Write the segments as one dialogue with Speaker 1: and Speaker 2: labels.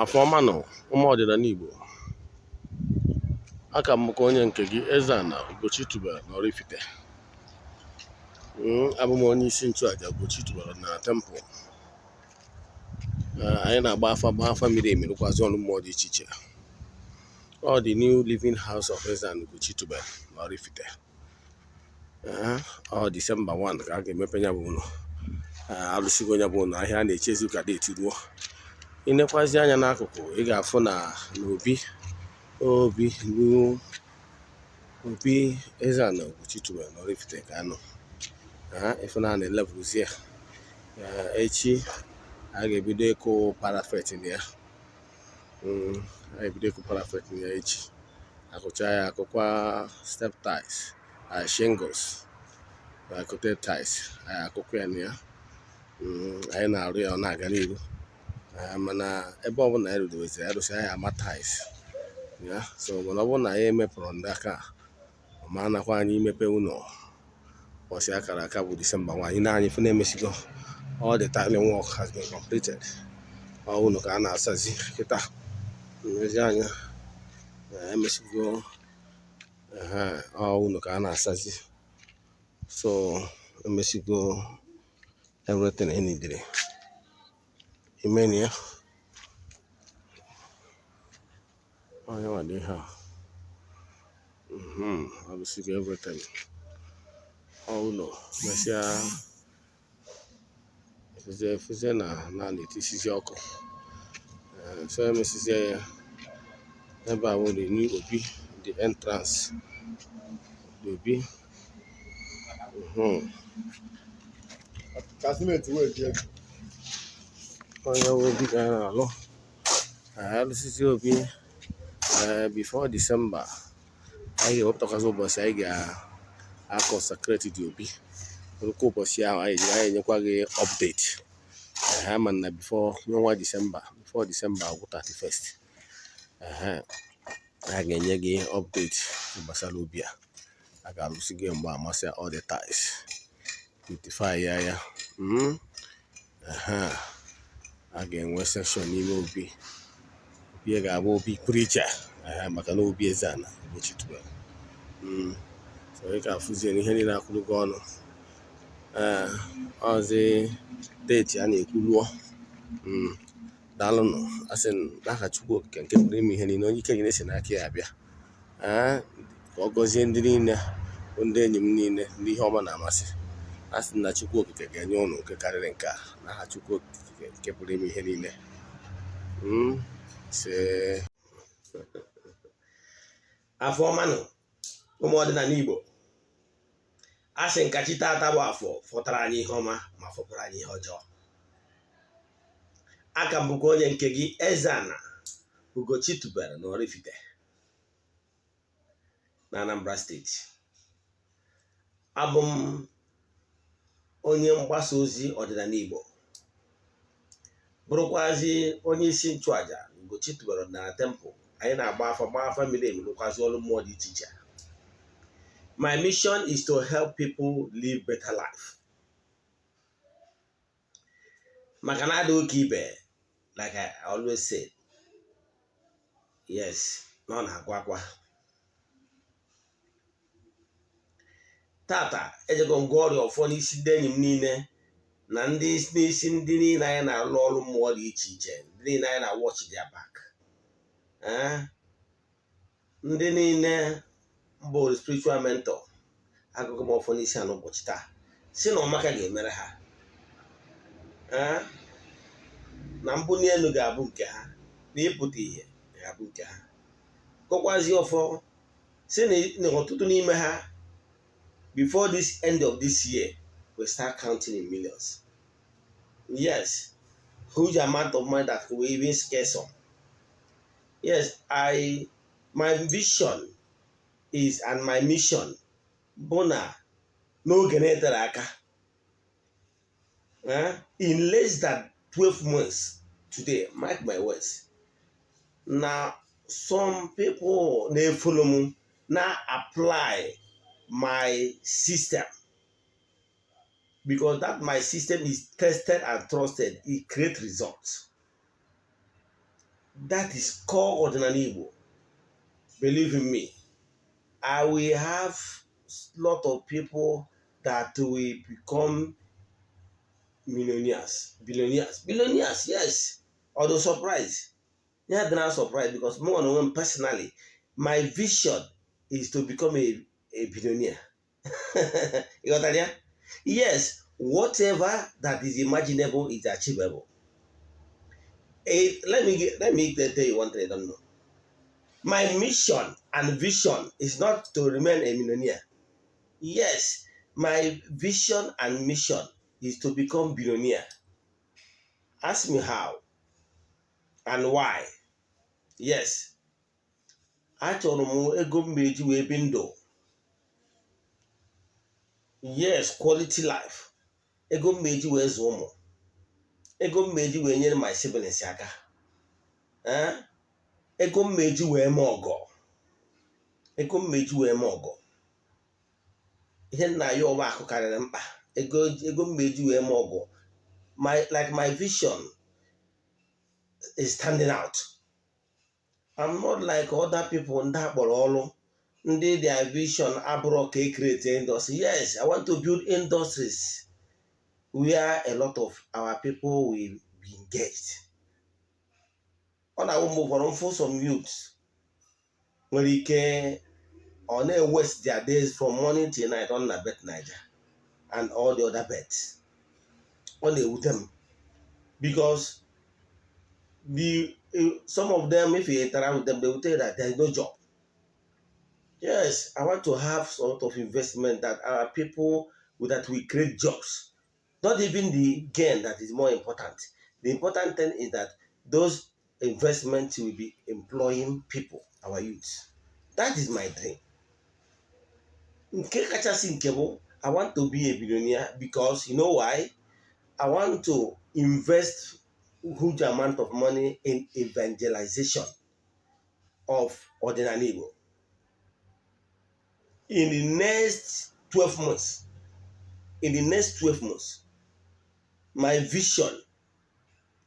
Speaker 1: Afọ ọma nọ, ụmụ ọdịnala Igbo. Aka m bụkwa onye nke gị, Eze-Ana Ugochi tubelu na Oraifite. Abụ m onye isi nchụaja Ugochi tubelu na temple. Anyị na-agba afa, gba afa miri emi, rụkwazị ọrụ mmụọ dị iche iche. Ọ the new living house of Eze-Ana Ugochi tubelu na Oraifite. Ọ Disemba 1 ka a ga-emepe ya bụ ụlọ. Alụsigo ya bụ ụlọ, ahịa a na-echezi ka date ruo. I nekwazi anya n'akụkụ, ị ga-afụ na n'obi obi new obi Eze-Ana Ugochi tubelu na Oraifite ka anọ ịfụ na a na-elevelzi ya. Echi a ga-ebido ịkụ parapet na ya. A ga-ebido ịkụ parapet na ya echi. Akụcha ya, akụkwa step tiles, shingles, coated tiles, anyị akụkwa ya na ya. Anyị na-arụ ya, ọ na-aga n'iru. Mana ebe ọbụla anyị rudoweziri, arụsị anyị ama tiles ya. So mana ọ bụrụ na anyị emepụrụ ndị aka, ọ ma anakwa anyị imepe ụlọ ụbọchị akara aka bụ Disemba 1. Anyị na-anyị fụ na-emesigo, all the tiling work has been completed. Ọ ụlọ ka a na-asazi kịta nlezi anya emesigo. Ọ ụlọ ka a na-asazi, so emesigo everything enidere imeni ya. Onye nwa dị ihe a, alụsigo everything. Ọ ụlọ mesịa, efuzie efuzie na na na-etisizi ọkụ. So emesizie ya, ebe a bụ the new obi, the entrance, the obi.
Speaker 2: Ka simenti wee jie.
Speaker 1: Onye bụ obi ka a na-alụ. Anyị alụsisi obi before December, anyị ga-ewepụtakwazi ụbọchị anyị ga-aconsecrate the obi. Rukwa ụbọchị ahụ, anyị enyekwa gị update ha. Ma na before n'ọnwa Disemba, before Disemba agwụ 31st, a ga-enye gị update gbasara obi a. A ga-alụsị gị mgbe amasị all the tiles, beautify ya ya. A ga-enwe section n'ime obi. Obi ga-abụ obi pụrụ iche, maka na obi Eze-Ana Ugochi tubelu. So ị ga-afụzie ihe niile akwụrụgo ọnụ. Ee, ọzi date a na-ekwu lụọ. Daalụnụ. Asị m n'aha Chukwu Okike nke pụrụ ime ihe niile, onye ike niile si n'aka ya abịa, ee, ka ọ gọzie ndị niile bụ ndị enyi m niile, ndị ihe ọma na-amasị. A sị na Chukwu Okike ga-enye ụnụ nke karịrị nke a, n'aha Chukwu Okike nke pụrụ ime ihe niile. Se
Speaker 3: Afọ ọma nụ, ụmụ ọdịnala Igbo. A sị nkachi tata bụ afọ fọtara anyị ihe ọma ma fọpụrụ anyị ihe ọjọọ. Aka m bụkwa onye nke gị, Eze-Ana Ugochi tubelu na Oraifite na Anambra Steeti. Abụ m onye mgbasa ozi ọdịnala Igbo, bụrụkwazi onye isi nchụaja Ugochi tubelu ọdịnala temple. Anyị na-agba afa, gba afa miri emi, rụkwazi ọrụ mmụọ dị iche iche. My mission is to help people live better life, maka na adịghị ka ibe, like I always say, yes, na ọ na-akwa akwa. Tata ejego ngwa ọrịa ọfọ n'isi ndị enyi m niile na ndị n'isi ndị niile anyị na-arụ ọrụ mmụọ dị iche iche, ndị niile anyị na-watch their back, ndị niile mbụ spiritual mentor. Agụgụ m ọfọ n'isi ha n'ụbọchị taa, si na ọmaka ga-emere ha, na mbuli elu ga-abụ nke ha, na ịpụta ihe ga-abụ nke ha. Gọkwazi ọfọ si na ọtụtụ n'ime ha, before this end of this year, we start counting in millions. Yes, huge amount of money that will even scare some. Yes, I my vision is and my mission bụ na n'oge na-etere aka, in less than 12 months today, mark my words, na some people na-efollow m na apply my system. Because that my system is tested and trusted. It creates results. That is core Ọdịnala Igbo. Believe in me, I will have lot of people that will become millionaires, billionaires, billionaires. Yes, although surprise, yeah, not surprise, because more than one personally, my vision is to become a billionaire. You got that? Yeah? Yes, whatever that is imaginable is achievable. Let me tell you one thing I don't know. My mission and vision is not to remain a millionaire. Yes, my vision and mission is to become billionaire. Ask me how and why. Yes, achọrọ m ego m eji wee bi ndụ. Yes, quality life. Ego m eji wee zụọ ụmụ. Ego m eji wee nyere my siblings aka. Eh? Ego m eji wee mee ọgọ. Ego m eji wee mee ọgọ. Ihe nna ya ọba akụ karịrị mkpa. Ego m eji wee mee ọgọ. My vision is standing out. I'm not like other people ndị akpọrọ ọrụ, ndị their vision abụrụ ka e create industry. Yes, I want to build industries where a lot of our people will be engaged. Ọ na-awụ mgbe ụfọdụ mfụ some youths nwere ike ọ na-waste their days from morning till night on na Bet Naija and all the other bets. Ọ na-ewute m because the some of them, if you interact with them, they will tell you that there is no job. Yes, I want to have sort of investment that our people, that we create jobs. Not even the gain that is more important. The important thing is that those investments will be employing people, our youth. That is my dream. Nke kachasị nke bụ, I want to be a billionaire because, you know why? I want to invest huge amount of money in evangelization of Ọdịnala Igbo. In the next 12 months, in the next 12 months, my vision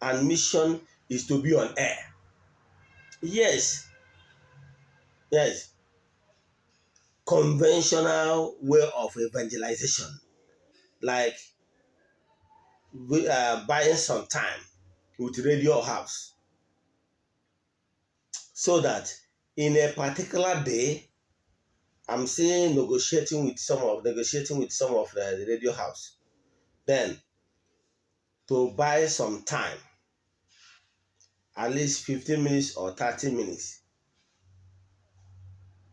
Speaker 3: and mission is to be on air. Yes. Conventional way of evangelization, like we are buying some time with radio house so that in a particular day, I'm still negotiating with some of the radio house, then to buy some time, at least 15 minutes or 30 minutes,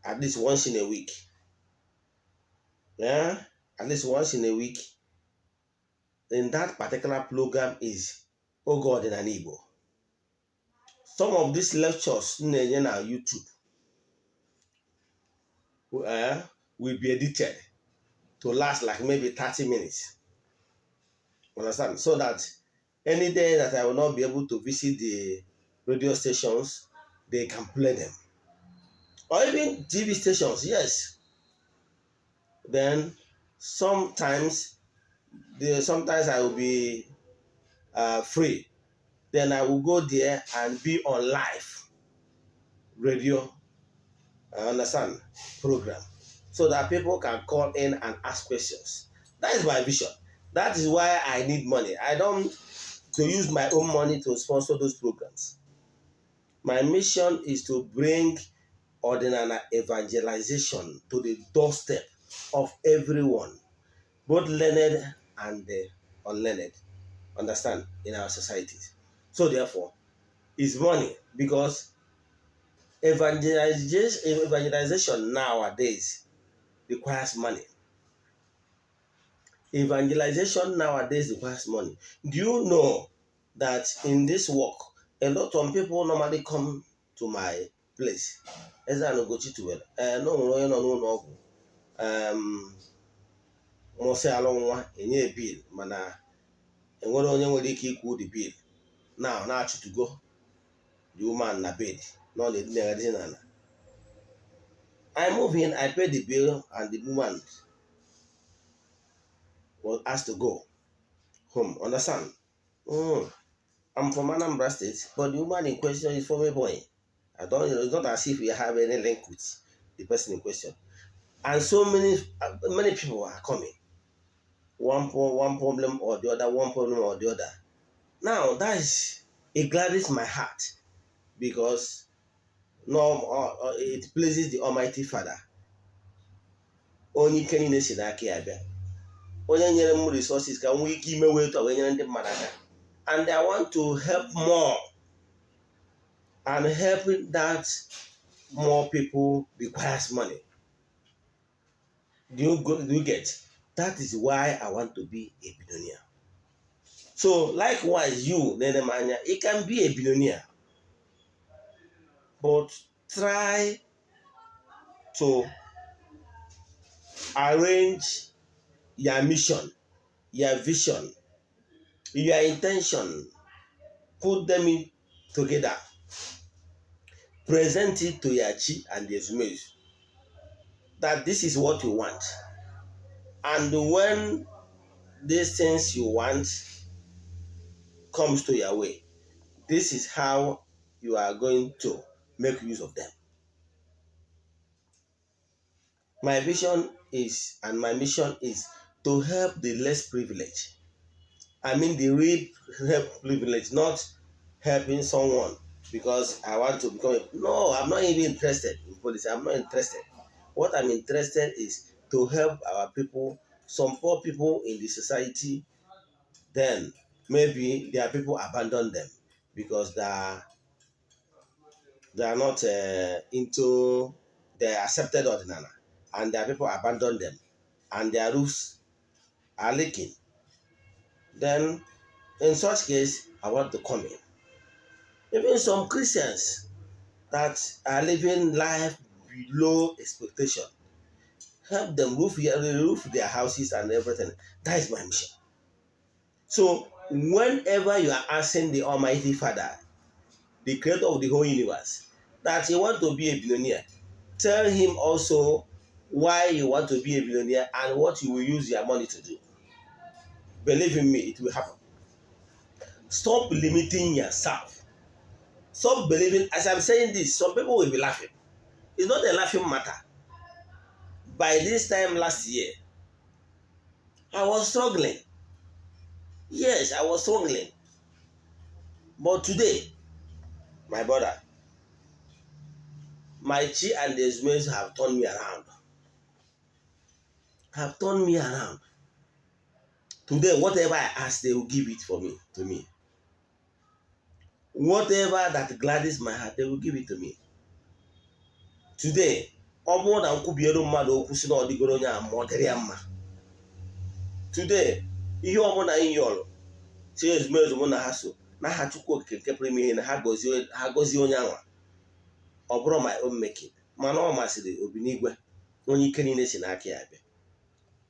Speaker 3: at least once in a week. Yeah, at least once in a week. In that particular program is Oge Ọdịnala Igbo. Some of these lectures m na-enye na YouTube will be edited to last like maybe 30 minutes. Understand? So that any day that I will not be able to visit the radio stations, they can play them. Or even TV stations, yes. Then sometimes I will be free. Then I will go there and be on live radio, understand, program, so that people can call in and ask questions. That is my vision. That is why I need money. I don't to use my own money to sponsor those programs. My mission is to bring Ọdịnala evangelization to the doorstep of everyone, both learned and the unlearned, understand, in our societies. So therefore, it's money, because evangelization nowadays requires money. Evangelization nowadays requires money. Do you know that in this work, a lot of people normally come to my place? Eze Ugochi tubelu ee na o nwere onye nọ n'ụlọ ọgwụ mụsị alụ nwa enye bill, mana enwere onye nwere ike ikwu the bill now na-achụtugo the woman na bed na ọ na-edinagharị n'ala. I move in, I pay the bill and the woman Was asked to go home. Understand? I'm from Anambra State, but the woman in question is from Ebonyi. I don't. It's not as if we have any link with the person in question. And so many, many people are coming. One problem or the other, one problem or the other. Now that is it gladdens my heart because no, it pleases the Almighty Father. Onye ike niile si n'aka ya bịa. Onye nyere m resources ka m nwee ike imewe etu a wee nyere ndị mmadụ aka. And I want to help more. And helping that more people requires money. Do you get? That is why I want to be a billionaire. So likewise, you, na-ene m anya, you can be a billionaire, but try to arrange your mission, your vision, your intention, put them in together, present it to your chi and the ezumezu that this is what you want. And when these things you want comes to your way, this is how you are going to make use of them. My vision is and my mission is to help the less privileged. I mean the real help privilege, not helping someone because I want to become a no, I'm not even interested in policy. I'm not interested. What I'm interested is to help our people, some poor people in the society, then maybe their people abandon them because they are not into the accepted ọdịnala, and their people abandon them and their roofs are leaking. Then in such case, I want to come in. Even some Christians that are living life below expectation, help them roof their houses and everything. That is my mission. So whenever you are asking the Almighty Father, the creator of the whole universe, that you want to be a billionaire, tell him also why you want to be a billionaire and what you will use your money to do. Believe in me, it will happen. Stop limiting yourself. Stop believing. As I'm saying this, some people will be laughing. It's not a laughing matter. By this time last year, I was struggling. Yes, I was struggling. But today, my brother, my chi and the ezumezu have turned me around. Have turned me around. Today, whatever I ask, they will give it for me to me. Whatever that gladdens my heart, they will give it to me. Today, ọ bụrụ na m kwubiere mmadụ okwu si na ọ dịgoro onye a ma ọ dịrị ya mma. Today, ihe ọbụla anyị yọrọ si ezumezu mụ na ha so n'aha Chukwu Okike nke pụrụ ime ihe na ha gọzie onye anwa, ọ bụrụ my own making, mana ọ masịrị Obinigwe, onye ike niile si n'aka ya bịa,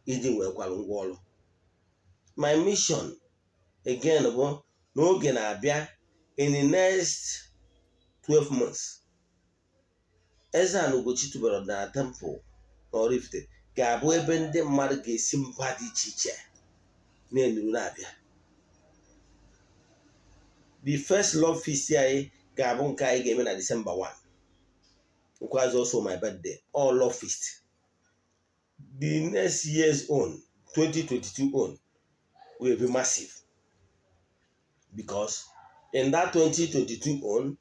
Speaker 3: iji wee kwalụ ngwa ọrụ. My mission again bụ n'oge na-abịa, in the next 12 months, Eze-Ana Ugochi tubelu ọdịnala temple na Oraifite ga-abụ ebe ndị mmadụ ga-esi mba dị iche iche na-enuru na-abịa. The first love feast anyị ga-abụ nke anyị ga-eme na December 1, nkwazi also my birthday, all love feast. The next year's own, 2022 own, will be massive because in that 2022 own,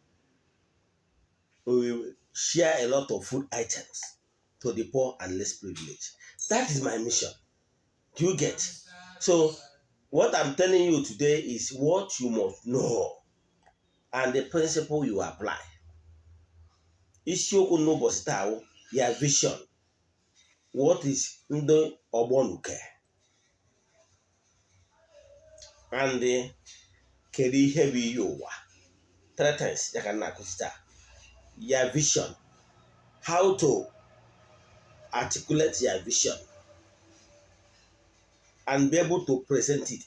Speaker 3: we will share a lot of food items to the poor and less privileged. That is my mission. Do you get? So what I'm telling you today is what you must know and the principle you apply. Isiokwu n'ụbọchị taa wụ ya vision. What is ndị ọgbọnuke and kedu ihe bụ iyi ụwa? Three things ya ka m na-akụzi taa. Your vision, how to articulate your vision and be able to present it.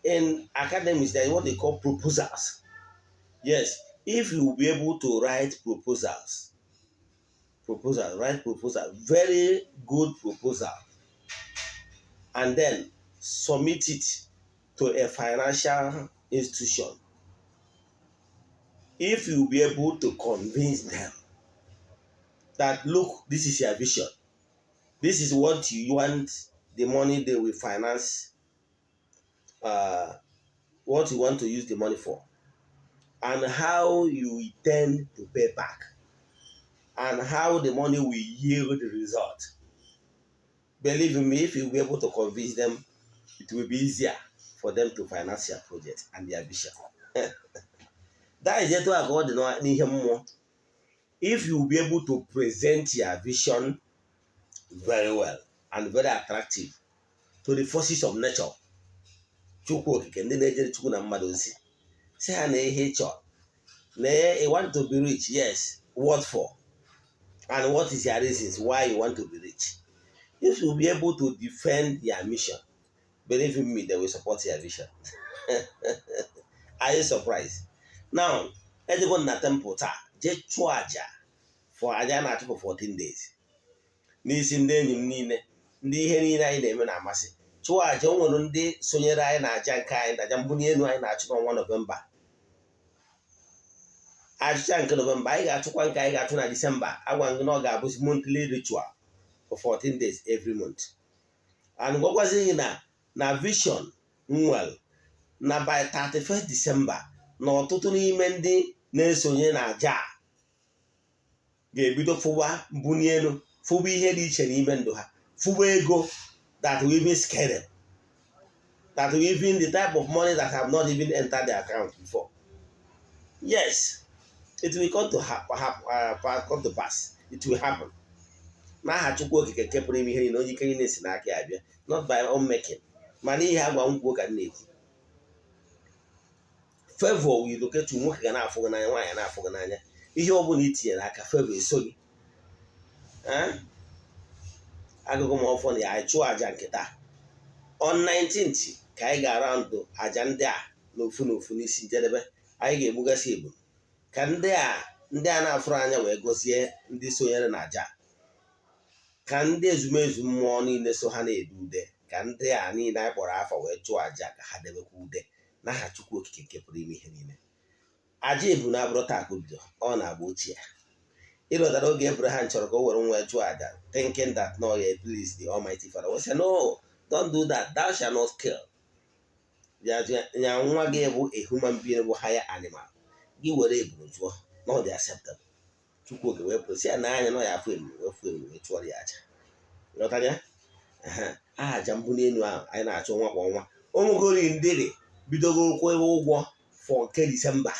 Speaker 3: In academics, there is what they call proposals. Yes, if you will be able to write proposals, proposal, write proposal, very good proposal, and then Submit it to a financial institution, if you be able to convince them that, look, this is your vision, this is what you want the money they will finance, what you want to use the money for and how you intend to pay back and how the money will yield the result. Believe me, if you be able to convince them, it will be easier for them to finance your project and their vision. That is etu a ka ọ dị n'ihe mmụọ. If you be able to present your vision very well and very attractive to the forces of nature, Chukwu Okike, ndị na-ejere Chukwu na mmadụ ozi, si ha na ihe ị chọrọ na you want to be rich, yes, what for and what is your reasons why you want to be rich? If you be able to defend your mission, believe in me, they will support your vision. Are you surprised now? Ejego na temple taa jee chụọ aja for aja a na-achụ for 14 days n'isi ndị enyi m niile, ndị ihe niile anyị na-eme na-amasị. Chụọ aja, o nwere ndị sonyere anyị na aja nke anyị, aja mbunye elu anyị na-achụ n'ọnwa Nọvemba. Achịcha nke Nọvemba anyị ga-achụkwa, nke anyị ga-achụ na Disemba. Agwa gị na ọ ga-abụzi monthly ritual for 14 days every month. And gwakwazi gị na vision nwel na by 31st December na ọtụtụ n'ime ndị na-esonye na aja a ga-ebido fụwa mbunye elu, fụwa ihe dị iche n'ime ndụ ha, fụwa ego that will even scare them, that will even the type of money that have not even entered their account before. Yes, it will come to pass. It will happen n'aha Chukwu Okike nke pụrụ ime ihe niile, onye ike niile si n'aka ya bịa, not by own making, mana ihe agwa m kwuo ka m na-ekwu. Favor will locate you. Nwoke ga na-afụ gị n'anya, nwaanyị na-afụ gị n'anya. Ihe ọ bụla i tinyere aka, favor eso gị. Agụgụ m ọfọ na ya anyị chụọ aja nke taa. On 19th ka anyị ga-ara ndụ aja ndị a n'ofu n'ofu n'isi njedebe. Anyị ga-egbugasị ebu ka ndị a na-afụrụ anya wee gọzie ndị sonyere na aja, ka ndị ezumezu mmụọ niile so ha na-ede ude, ka ndị a niile anyị kpọrọ afa wee chụọ aja, ka ha debekwa ude n'aha Chukwu Okike nke pụrụ ime ihe niile. Aja ebu na-abụrụ taa ka o bido, ọ na-agba ochie. Ịlọtara oge Abraham chọrọ ka o were nwa ya chụọ aja, thinking that no, ya please the Almighty Father? We say, "No, don't do that. Thou shall not kill." Ya nwa gị bụ a human being, bụ higher animal. Gị were eburu chụọ na ọ dị acceptable. Chukwu Oke wee pụrụ si ya na anya na ya afụ eburu, wee fụ eburu wee chụọrọ ya aja. Ghọtara ya? Aja mbuli elu ahụ anyị na-achụ ọnwa kwa ọnwa, o nwegori ndịrị bidogo kwụwa ụgwọ for nke December.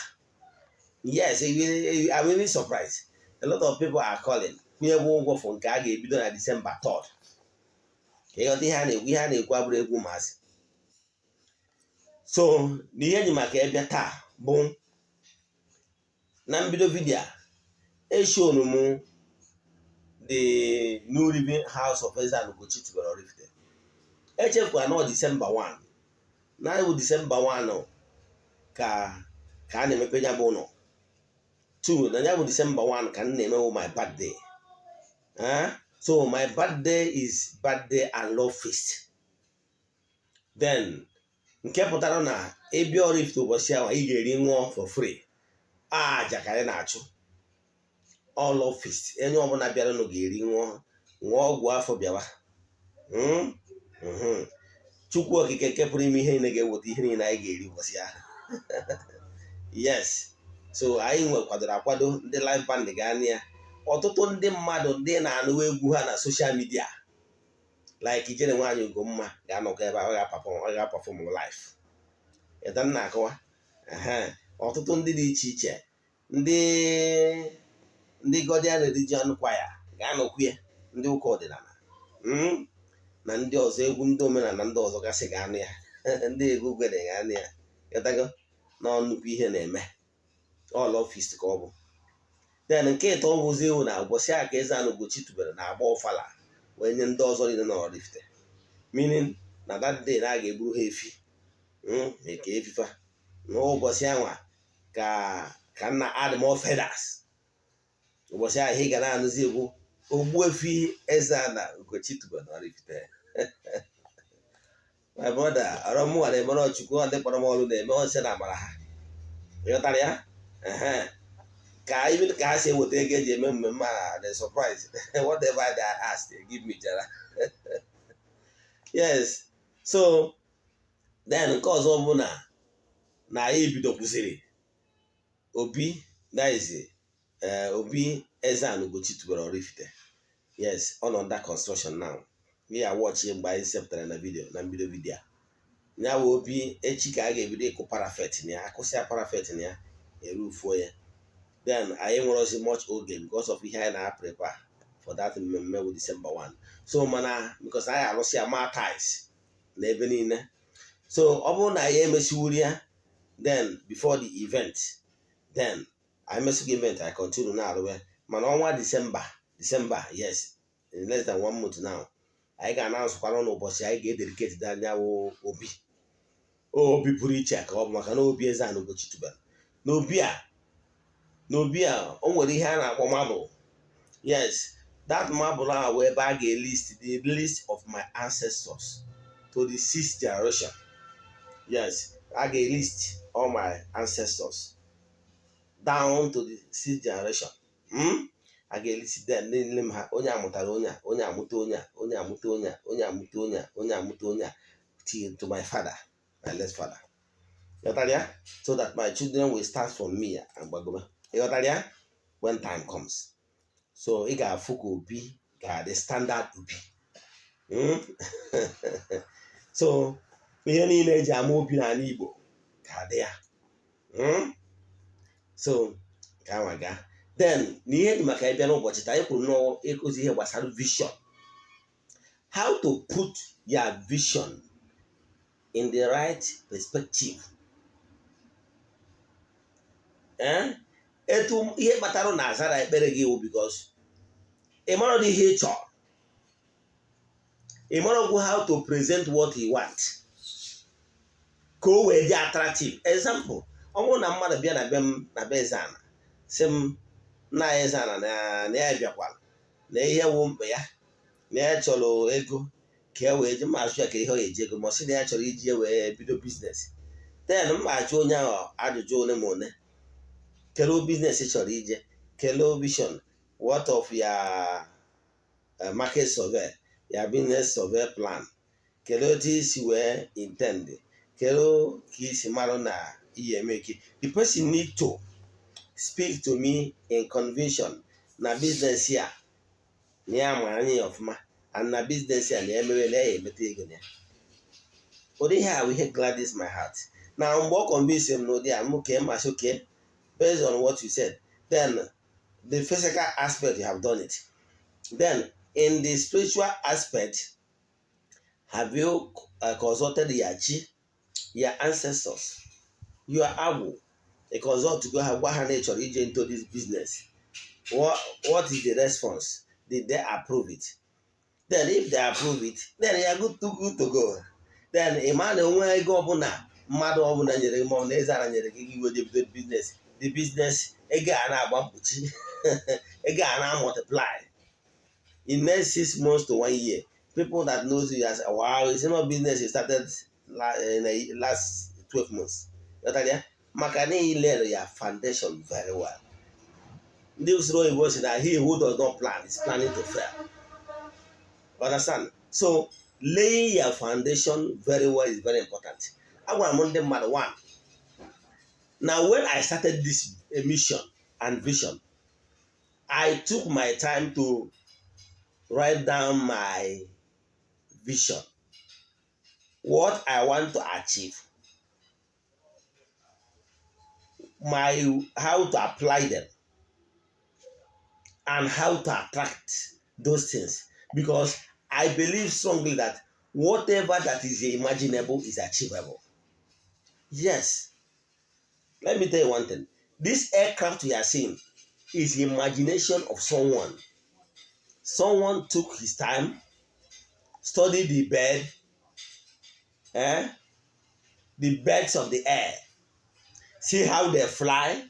Speaker 3: Yes, I'm really surprised. A lot of people are calling, kwụnyegwa ụgwọ for nke a ga-ebido na December 3rd. Ka ịghọta ihe a na-ekwu, ihe a na-ekwu abụrụ egwu maazị. So na ihe enyi maka ịbịa taa bụ na mbido video a eshonu m the New Living House of Eze Ugochi tubelu Oraifite. Echefukwara na ọ Disemba 1, na iwu Disemba 1 ka a na-emepe ya bụ ụlọ. 2 na ya bụ Disemba 1 ka m na-emewo my birthday. So my birthday is birthday and love feast. Then nke pụtara na ịbịa Oraifite ụbọchị ahụ, ị ga-eri ṅụọ for free. Aja ka anyị na-achụ, all love feast. Onye ọbụla bịaranụ ga-eri, ṅụọ, ṅụọ ọgwụ afọ bịawa. Chukwu Okike nke pụrụ ime ihe niile ga-eweta ihe niile anyị ga-eri ụbọchị ahụ. Yes, so anyị nwe kwadoro akwado ndị live band ga-anị ya, ọtụtụ ndị mmadụ ndị na-anụ egwu ha na social media, like Ijele Nwaanyị Ugomma, ga-anọkọ ebe a, ọ ga-aperform live. Ịta nna akọwa, ọtụtụ ndị dị iche iche, ndị Godian Religion Choir ga-anọkwu ya, ndị ụka ọdịnala na ndị ọzọ, egwu ndị omenala ndị ọzọ gasị ga-anụ ya, ndị egwu gwere ga-anụ ya. Ịtago na nnukwu ihe na-eme, all feast ka ọ bụ. Then nke ịtọ bụzi ewu na ụbọchị a ka Eze Ugochi tubelu na-agba ọfala wee nye ndị ọzọ niile nọ Oraifite, meaning na that day na a ga-egburu ha efi eke efifa n'ụbọchị anwa ka nna add more feathers. Ụbọchị ahụ ị ga na-anụzi egwu Ogbuefi Eze-Ana Ugochi tubelu na Oraifite. My brother, ọrụ mụnwa na-emere Chukwu, ọ ndị kpọrọ m ọrụ na-eme ọ sị na amara ha. Ịghọtara ya? Ehe. Ka even ka ha si eweta ego eji eme mmemme a, the surprise, whatever they ask, they give me jara. Yes. So then nke ọzọ bụ na anyị bidokwuziri obi, that is obi Eze-Ana Ugochi tubelu Oraifite. Yes, ọ nọ under construction now. Ya watch mgbe anyị sepụtara na video na mbido video a. Ya bụ obi, echi ka a ga-ebido ịkụ parapet na ya. Akụsịa parapet na ya, erufuo ya. Then anyị nwere ozi much oge because of ihe anyị na-prepare for that mmemme bụ December 1. So mana because anyị arụsịa ma tiles na ebe niile, so ọ bụrụ na anyị emesiwuri ya, then before the event, then anyị mesigo event, anyị continue na-arụwe. Mana ọnwa December, December, yes, in less than one month now, anyị ga-anasụkwara n'ụbọchị anyị ga-ededicate anyanwụ obi. Obi pụrụ iche ka ọ bụ, maka na obi Eze-Ana Ugochi tubelu. N'obi a o nwere ihe a na-akpọ marble. Yes, that marble ahụ wee ebe a ga-elist the list of my ancestors to the sixth generation. Yes, a ga-elist all my ancestors down to the sixth generation. A ga-elist them niile m ha, onye amụtara onye a, onye amụta onye a, onye amụta onye a, onye amụta onye a, onye amụta onye a, till to my father, my late father. Ịghọtara ya? So that my children will start from me and gbagoma. Ịghọtara ya? When time comes, so ị ga-afụ ka obi ga-adị standard obi. So ihe niile eji ama obi n'ala Igbo ga-adị ya. So ka anwa gaa. Then na ihe dị maka ịbịa n'ụbọchị taa, anyị kwuru n'ọ ịkụzi ihe gbasara vision, how to put your vision in the right perspective. Eh? Etu ihe kpatara na azara ekpere gị wụ because ị mara ihe ị chọrọ, ị marakwu how to present what you want ka o wee dị attractive. Example, ọ bụrụ na mmadụ bịa na be m na be Eze-Ana, sị m nna ya Eze-Ana na ya bịakwara na ihe wụ mkpa ya, na ya chọrọ ego ka e wee ji mma azụ ya, ka ihe ọ ga-eji ego, ma ọ sị na ya chọrọ iji ya wee bido business, then m ajụ onye ahụ ajụjụ ole ma ole. Kedu business ị chọrọ ije? Kedu vision? What of your market survey, your business survey plan? Kedu otu isi wee intend? Kedu ka isi marụ na ihe eme? The person need to speak to me in conviction na business ya, na ya ma anya ya ọfụma, and na business ya na emewe na ya emeta ego na ya. Ụdị ihe a bụ ihe gladys my heart na mgbe ọ convince m n'ụdị a, m kee masị, okay, based on what you said, then the physical aspect, you have done it. Then in the spiritual aspect, have you consulted your chi, your ancestors, your agwụ? Ị consult go ha, gwa ha na ị chọrọ ije into this business? What is the response? Did they approve it? Then if they approve it, then you are good to go. Then ị ma na onwe ego ọbụla mmadụ ọbụla nyere gị, ma ọ na Eze-Ana nyere gị, gị wee bido business, the business ego a na-agba mkpuchi, ego a na-multiply in next 6 months to one year. People that knows you as, "Wow, it's not business you started in the last 12 months." Ghọtara ya? Maka na ị lere ya foundation very well. Ndị usoro oyibo si na he who does not plan is planning to fail. Understand? So laying your foundation very well is very important. Agwara m ndị mmadụ one, now when I started this mission and vision, I took my time to write down my vision, what I want to achieve, my how to apply them and how to attract those things, because I believe strongly that whatever that is imaginable is achievable. Yes. Let me tell you one thing. This aircraft we are seeing is imagination of someone. Someone took his time, studied the bird, eh? The birds of the air, see how they fly.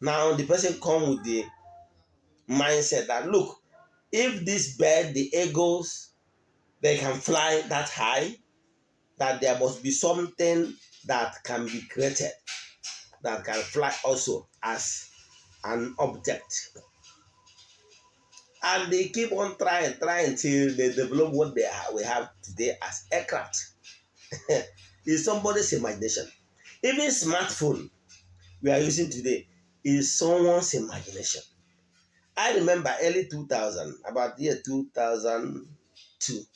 Speaker 3: Now the person come with the mindset that, look, if this bird, the eagles, they can fly that high, That there must be something that can be created that can fly also as an object. And they keep on trying, trying till they develop what we have today as aircraft. It's somebody's imagination. Even smartphone we are using today is someone's imagination. I remember early 2000, about year 2002,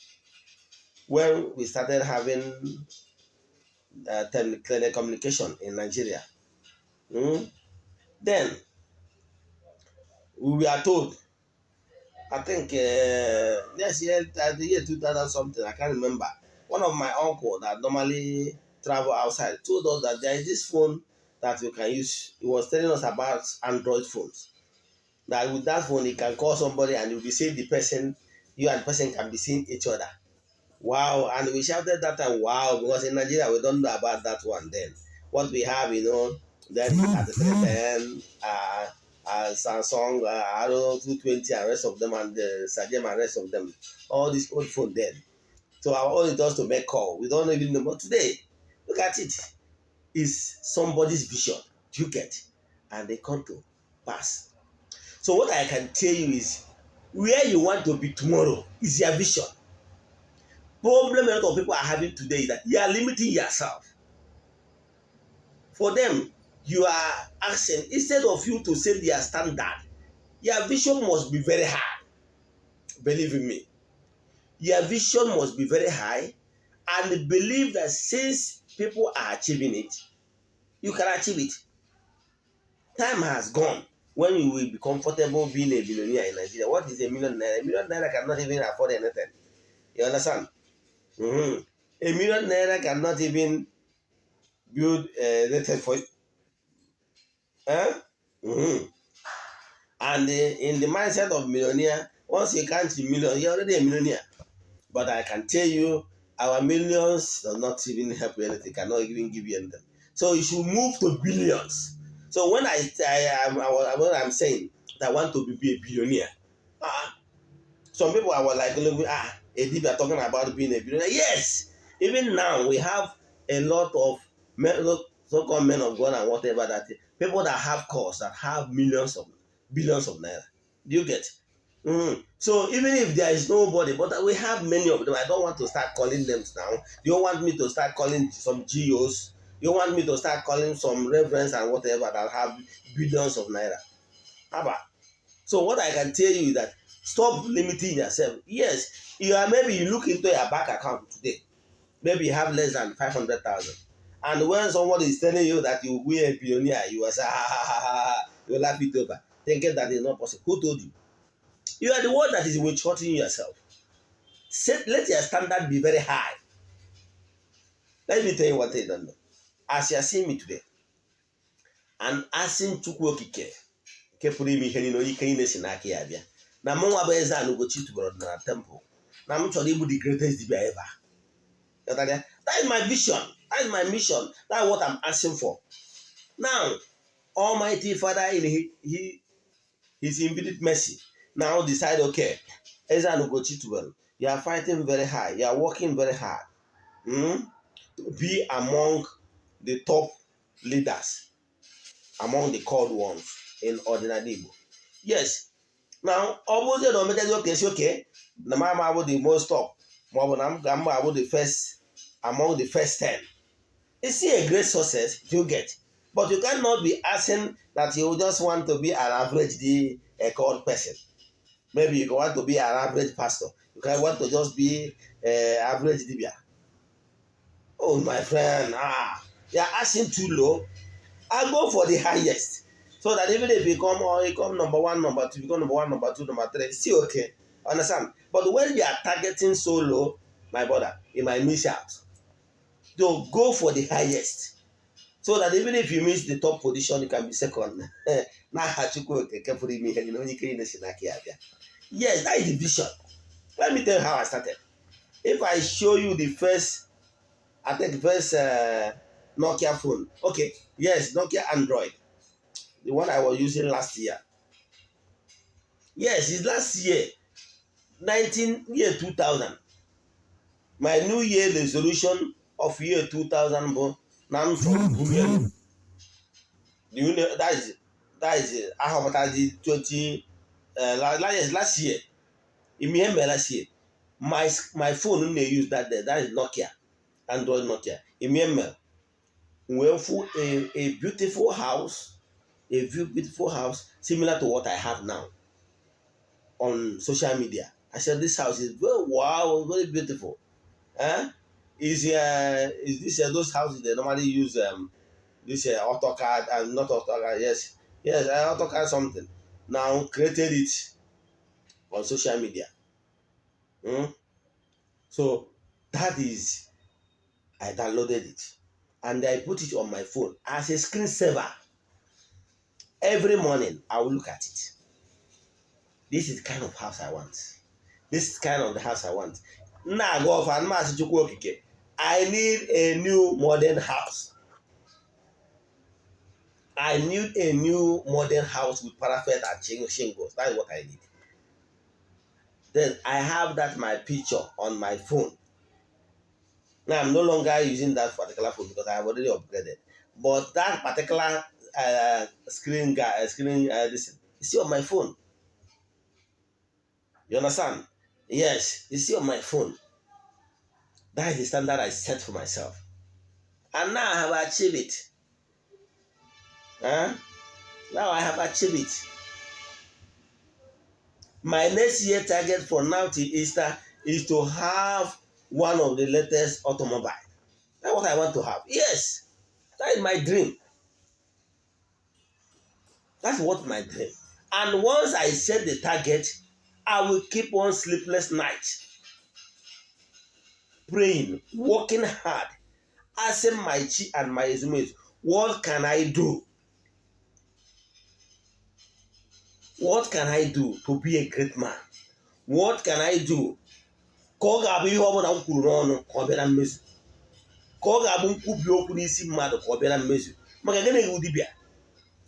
Speaker 3: when we started having telecommunication in Nigeria. Mm. Then we were told, I think yes, year, the year 2000 something, I can't remember. One of my uncle that normally travel outside told us that there is this phone that you can use. He was telling us about Android phones. That with that phone, you can call somebody and you'll be seeing the person, you and the person can be seeing each other. Wow. And we shouted that time, wow, because in Nigeria we don't know about that one then. What we have, then at the 310, Samsung, Arrow 220 and rest of them, and the Sajem and rest of them. All this old phone then. So our all it does to make call. We don't even know. But today, look at it. It's somebody's vision. You get? And they come to pass. So what I can tell you is where you want to be tomorrow is your vision. Problem a lot of people are having today is that you are limiting yourself. For them, you are asking, instead of you to set their standard, your vision must be very high. Believe in me. Your vision must be very high and believe that since people are achieving it, you can achieve it. Time has gone when you will be comfortable being a billionaire in Nigeria. What is a million naira? A million naira cannot even afford anything. You understand? Mm-hmm. A million naira cannot even build anything for you. Eh? Mm-hmm. And in the mindset of millionaire, once you count a million, you're already a millionaire. But I can tell you, our millions does not even help you anything, cannot even give you anything. So you should move to billions. So when I when I'm saying that I want to be a billionaire, some people are like, look, a are talking about being a billionaire. Yes, even now we have a lot of men, so-called men of God and whatever, that people that have cause that have millions of billions of naira. Do you get? So even if there is nobody, but we have many of them. I don't want to start calling them now. You don't want me to start calling some GOs. You want me to start calling some reverends and whatever that have billions of naira. Haba. So what I can tell you is that stop limiting yourself. Yes, you are, maybe you look into your bank account today. Maybe you have less than 500,000. And when someone is telling you that you will be a billionaire, you will say, ha, ha, ha, ha, ha. You will laugh it over, thinking that it's not possible. Who told you? You are the one that is witchhunting yourself. Let your standard be very high. Let me tell you what I don't know. As you are seeing me today, and asking Chukwu Okike, nke pụrụ ime ihe niile, onye ike niile si n'aka ya bịa, na mụ nwa bụ Eze-Ana Ugochi tubelu ọdịnala temple, na m chọrọ ịbụ the greatest dibia ever. Ghọtara ya? That is my vision. That is my mission. That is what I'm asking for. Now, Almighty Father in his infinite mercy now decide, okay, Eze-Ana Ugochi tubelu, you are fighting very high, you are working very hard, to be among the top leaders, among the called ones in ọdịnala Igbo. Yes. Now, ọ bụrụzie na o mechazi oke si oke na m ama abụ the most top, ma ọ bụ na m ga mma abụ the first among the first 10. It's still a great success you get. But you cannot be asking that you just want to be an average the a called person. Maybe you want to be an average pastor. You can want to just be average dibia. Oh, my friend, you are asking too low. I go for the highest. So that even if you come or you come number one, number two, you become number one, number two, number three, it's still okay. Understand? But when you are targeting so low, my brother, you might miss out. So go for the highest. So that even if you miss the top position, you can be second. N'aha Chukwu Okike pụrụ ime ihe niile, onye ike niile si n'aka ya bịa. Yes, that is the vision. Let me tell you how I started. If I show you the first, I think the first Nokia phone. Okay, yes, Nokia Android. The one I was using last year. Yes, it's last year, 19 year 2000. My New Year resolution of year 2000 bụ na m chọrọ mbuli elu. Do you know that is ahọpụtazi 20 last year. Ime ihe mere last year, my phone m na-use that day, that is Nokia, Android Nokia. Ime ihe mere wee fụ a beautiful house, a beautiful house similar to what I have now on social media. I said, "This house is very, wow, very beautiful." Eh? Is this those houses they normally use this AutoCAD and not AutoCAD, yes, AutoCAD something. Now created it on social media. So that is, I downloaded it and I put it on my phone as a screensaver. Every morning I will look at it. This is the kind of house I want. This is kind of the house I want. M na-aga ọfa mmasị Chukwu Okike. I need a new modern house. I need a new modern house with parapet and shingles. That's what I need. Then I have that my picture on my phone. Now I'm no longer using that particular phone because I have already upgraded. But that particular screen guy, screen this is still on my phone. You understand? Yes, it's still on my phone. That is the standard I set for myself. And now I have achieved it. Huh? Now I have achieved it. My next year target for now till Easter is to have one of the latest automobile. That's what I want to have. Yes, that is my dream. That's what my dream. And once I set the target, I will keep on sleepless night, praying, working hard, asking my chi and my ezumezu, what can I do? What can I do to be a great man? What can I do? Ka ọ ga-abụ ihe ọbụla m kwuru n'ọnụ ka ọ bịa na mmezu. Ka ọ ga-abụ nkwubi okwu n'isi mmadụ ka ọ bịa na mmezu. Maka gịnị iwu dibịa?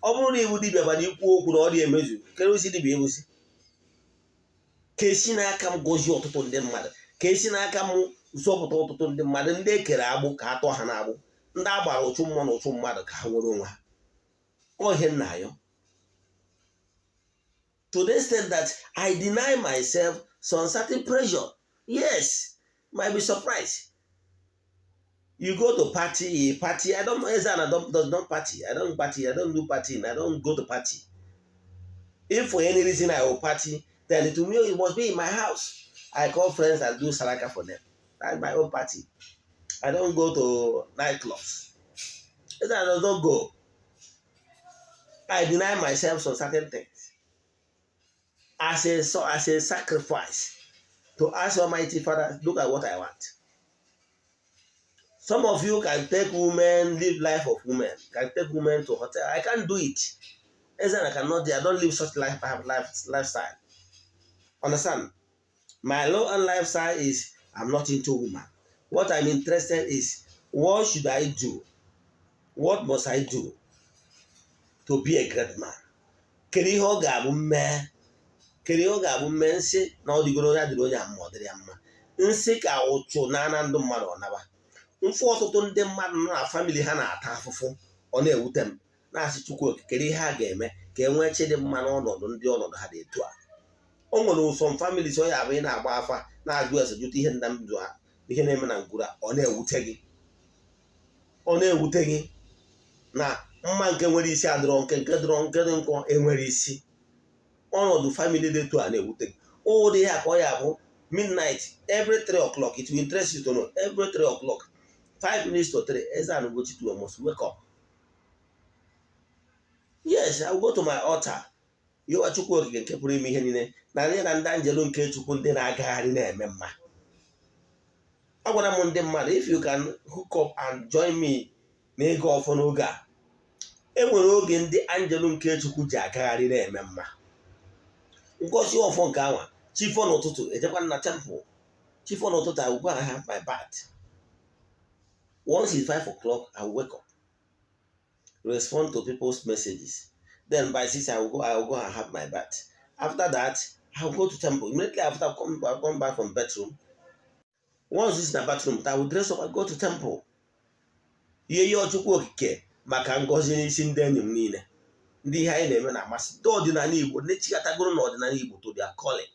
Speaker 3: Ọ bụrụ na iwu dibịa bara ikwu okwu na ọ dị emezu, kere osi dibịa egosi. Ka esi n'aka m gọzie ọtụtụ ndị mmadụ. Ka esi n'aka m zọpụta ọtụtụ ndị mmadụ, ndị e kere agbụ ka a tọọ ha n'agbụ, ndị a gbara ụchụ mmụọ na ụchụ mmadụ ka ha nwere onwe ha. Ọ ihe nna ya. To the extent that I deny myself some certain pressure. Yes, might be surprised. You go to party, party. I don't, Ezana don't, does not party. I don't party. I don't do party. I don't go to party. If for any reason I will party, then it must be in my house. I call friends and do saraka for them. That's my own party. I don't go to nightclubs. Ezana does not go. I deny myself some certain things as a sacrifice to ask Almighty Father, look at what I want. Some of you can take women, live life of women, can take women to hotel. I can't do it. Ezana cannot do. I don't live such lifestyle. Understand? My low and lifestyle is I'm not into woman. What I'm interested is what should I do? What must I do to be a great man? Kedu ihe ọ ga-abụ mmee? Kedu ihe ọ ga-abụ mmee nsị na ọ dịgoro onye adịrị onye a mma ọ dịrị ya mma? Nsị ka ụchụ na ana ndụ mmadụ ọ naba. Mfụ ọtụtụ ndị mmadụ nọ na family ha na-ata afụfụ, ọ na-ewute m na-asị Chukwu Okike, kedu ihe a ga-eme ka e nwee chi dị mma n'ọnọdụ ndị ọnọdụ ha dị etu a. O nwere ụsọ families ọ ya abụ ị na-agba afa na-ajụ ese jụta ihe nna ndụ ha, ihe na-eme na ngwuru a, ọ na-ewute gị, ọ na-ewute gị na mma nke nwere isi adịrọ nke nke dịrọ nke dị nkọ enwere isi. Ọnọdụ family dị etu a na-ewute gị. Ụdị ya ka ọ ya bụ midnight every 3 o'clock. It will interest you to know every 3 o'clock, 5 minutes to 3, Eze-Ana Ugochi must wake up. Yes, I will go to my altar. Yọwa Chukwu Okike nke pụrụ ime ihe niile na ndị na ndị anjelu nke Chukwu ndị na-agagharị na-eme mma. Agwara m ndị mmadụ, if you can hook up and join me n'ịga ọfọ n'oge a, e nwere oge ndị anjelu nke Chukwu ji agagharị na-eme mma. Ngozi ọfọ nke anwa chifọ n'ụtụtụ ejekwa na temple chifọ n'ụtụtụ. I will go and have my bath. Once it's 5 o'clock, I will wake up, respond to people's messages. Then by 6, I will go and have my bath. After that, I will go to temple. Immediately after I come back from bedroom, Once it's na bathroom, I will dress up and go to temple. Ihe ihe Chukwu Okike maka ngọzi n'isi ndị enyi m niile, ndị ihe anyị na-eme na-amasị, ndị ọdịnala Igbo, ndị chịkọtagoro n'ọdịnala Igbo to their calling.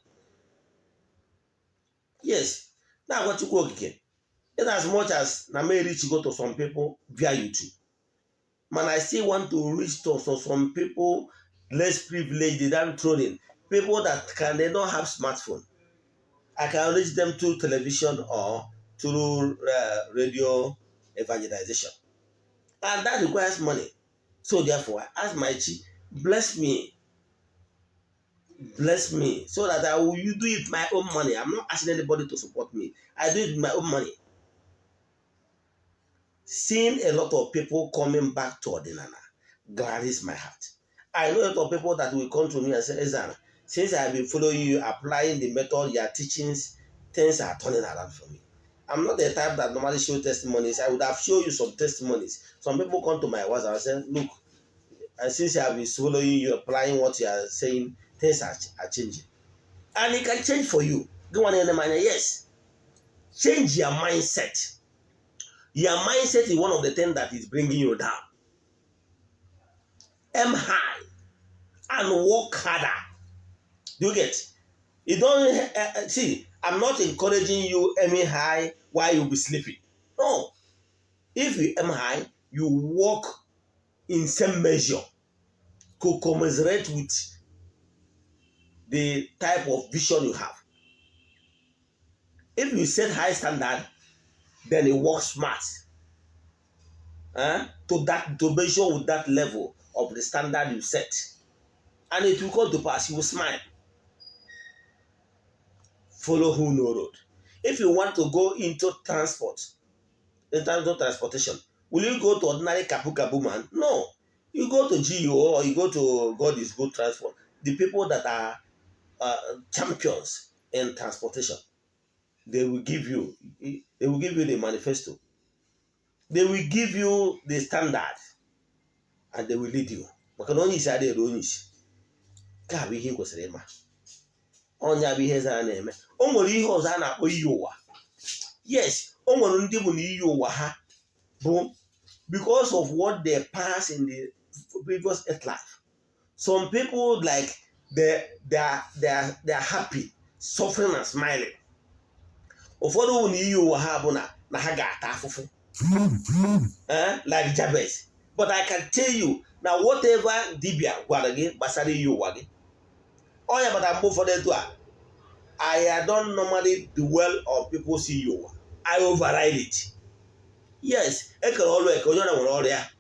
Speaker 3: Yes, na-agwa Chukwu Okike, in as much as na may reach go to some people via YouTube, man, I still want to reach to some people less privileged, the downtrodden people that can, they don't have smartphone. I can reach them through television or through radio evangelization, and that requires money. So therefore, I ask my chi, bless me, bless me, so that I will you do it my own money. I'm not asking anybody to support me. I do it with my own money. Seeing a lot of people coming back to ọdịnala gladdens my heart. I know a lot of people that will come to me and say, "Ezana, since I've been following you, applying the method, your teachings, things are turning around for me." I'm not the type that normally show testimonies. I would have shown you some testimonies. Some people come to my WhatsApp and say, "Look, and since I've been following you, applying what you are saying, things are changing." And it can change for you. Go on, yes. Change your mindset. Your mindset is one of the things that is bringing you down. Aim high and work harder. Do you get? You don't see. I'm not encouraging you aiming high while you be sleeping. No. If you aim high, you work in same measure to commensurate with the type of vision you have. If you set high standard, then you work smart to that, to measure with that level of the standard you set. And it will come to pass, you will smile. Follow who know road. If you want to go into transport, into transportation, will you go to ordinary kabu kabu man? No. You go to GUO or you go to God is Good Transport. The people that are champions in transportation, they will give you the manifesto. They will give you the standard and they will lead you. Maka na onye isi adịghị ere onye isi. Nke a bụ ihe ị kwesịrị ịma. Ọnya bụ ihe zara na-eme. O nwere ihe ọzọ a na-akpọ iyi ụwa. Yes, o nwere ndị bụ na iyi ụwa ha bụ because of what they pass in the previous earth life. Some people, like, they are happy suffering and smiling. Ụfọdụ bụ na iyi ụwa ha bụ na ha ga-ata afụfụ. Eh? Like Jabez. But I can tell you na whatever dibia gwara gị gbasara iyi ụwa gị, ọ ya bata mgbe ụfọdụ etu a, I don't normally dwell on people's iyi ụwa. I override it. Yes, ekere ọrụ eke, onye ọrịa nwere ọrịa,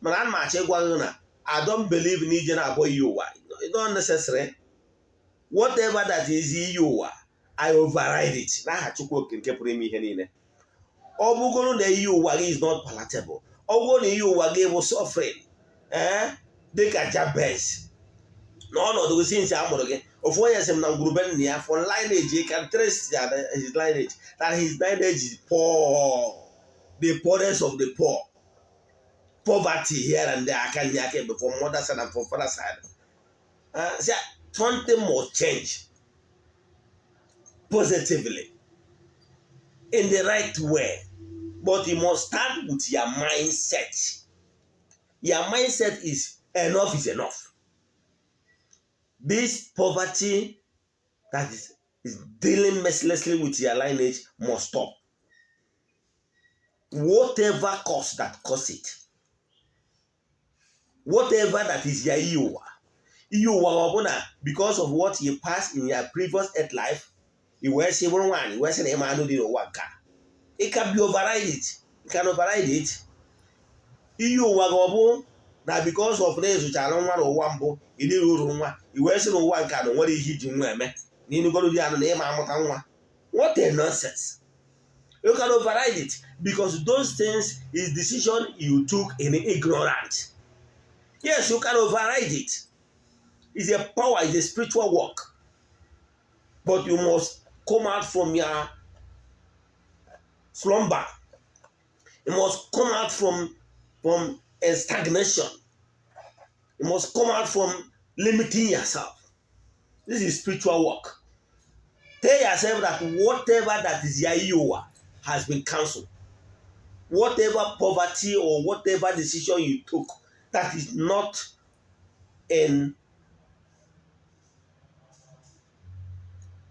Speaker 3: mana ana m achọ ịgwa gị na I don't believe na ije na-abọ iyi ụwa. It's not necessary. Whatever that is iyi ụwa, I override it n'aha Chukwu Okike nke pụrụ ime ihe niile. Ọ bụgoro na iyi ụwa gị is not palatable, ọ bụrụ na iyi ụwa gị bụ suffering, ee, dịka Jabez na ọnọdụ gị since a mụrụ gị. Ofu onye sị m na ngwurube nna ya for lineage, he can trace his lineage, that his lineage is poor, the poorest of the poor, poverty here and there, aka nye aka ebe, from mother side and from father side. See, something must change positively in the right way, but you must start with your mindset. Your mindset is enough is enough. This poverty that is dealing mercilessly with your lineage must stop, whatever cause that cause it, whatever that is your iyi ụwa. Iyi ụwa ọ bụ na because of what you pass in your previous earth life, i wee sị bụrụ nwaanyị wee sị na ịma anụ dị n'ụwa nke a. It can be override it. You can override it. Iyi ụwa gị ọ bụ na because of na ịzụchara nwa n'ụwa mbụ, ịdịghị uru nwa, i wee sị n'ụwa nke a na nwere ihe iji nwa eme na ịnugoro di anụ na ịma amụta nwa. What a nonsense. You can override it because those things is decision you took in ignorance. Yes, you can override it. It's a power, it's a spiritual work, but you must come out from your slumber. You must come out from a stagnation. You must come out from limiting yourself. This is spiritual work. Tell yourself that whatever that is your iyi ụwa has been cancelled. Whatever poverty or whatever decision you took that is not in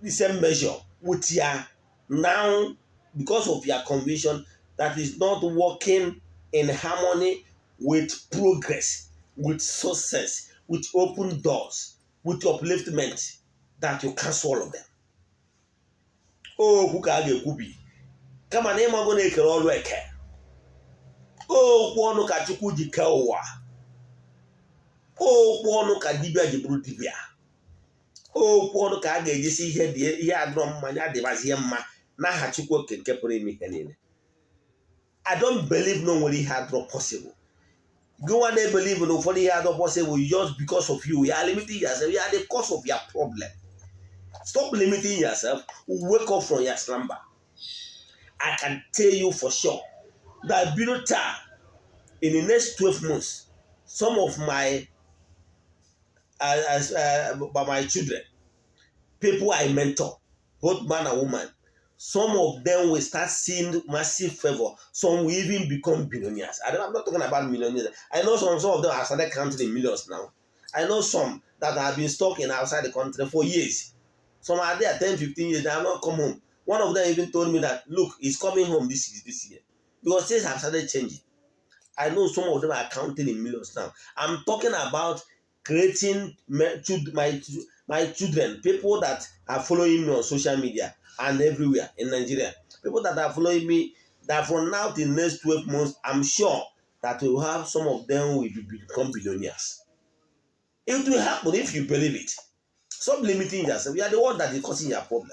Speaker 3: the same measure with your now, because of your conviction, that is not working in harmony with progress, with success, with open doors, with upliftment, that you cancel all of them. Okwu ka a ga-ekwubi kama na ịmago na-ekere ọrụ eke. Okwu ọnụ ka Chukwu ji kee ụwa. Okwu ọnụ ka dibịa ji bụrụ dibịa. Okwu ọnụ ka a ga-ejisi ihe dị ihe adịrọ mma ya dịbazie mma n'aha Chukwu oke nke pụrụ ime ihe niile. I don't believe no nwere ihe adịrọ possible. Gị nwa na-ebelieve na ụfọdụ ihe adịrọ possible just because of you. You are limiting yourself. You are the cause of your problem. Stop limiting yourself. Wake up from your slumber. I can tell you for sure that bido taa, in the next 12 months, some of my by my children, people I mentor, both man and woman, some of them will start seeing massive favor. Some will even become billionaires. I'm not talking about millionaires. I know some of them have started counting in millions now. I know some that have been stuck in outside the country for years. Some are there 10, 15 years, they have not come home. One of them even told me that, look, he's coming home this year. Because things have started changing. I know some of them are counting in millions now. I'm talking about creating my children, people that are following me on social media and everywhere in Nigeria. People that are following me, that from now till next 12 months, I'm sure that we will have some of them will become billionaires. It will happen if you believe it. Stop limiting yourself. You are the one that is causing your problem.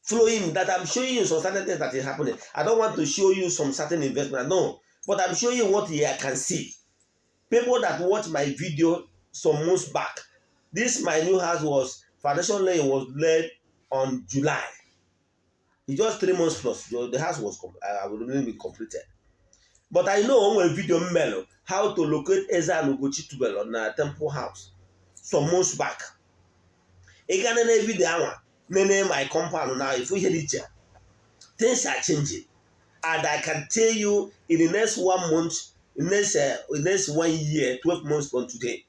Speaker 3: Flowing that I'm showing you some certain things that is happening. I don't want to show you some certain investment. No, but I'm showing you what you can see. People that watch my video some months back, this my new house was foundation laying was laid on July. It's just 3 months plus. The house was would be completed. But I know when video melo how to locate Eze-Ana Ugochi Tubelu on a temple house some months back. Ị ga nene video anwa nene my compound now, if we hear it, things are changing. And I can tell you in the next 1 month, in the next 1 year, 12 months from today,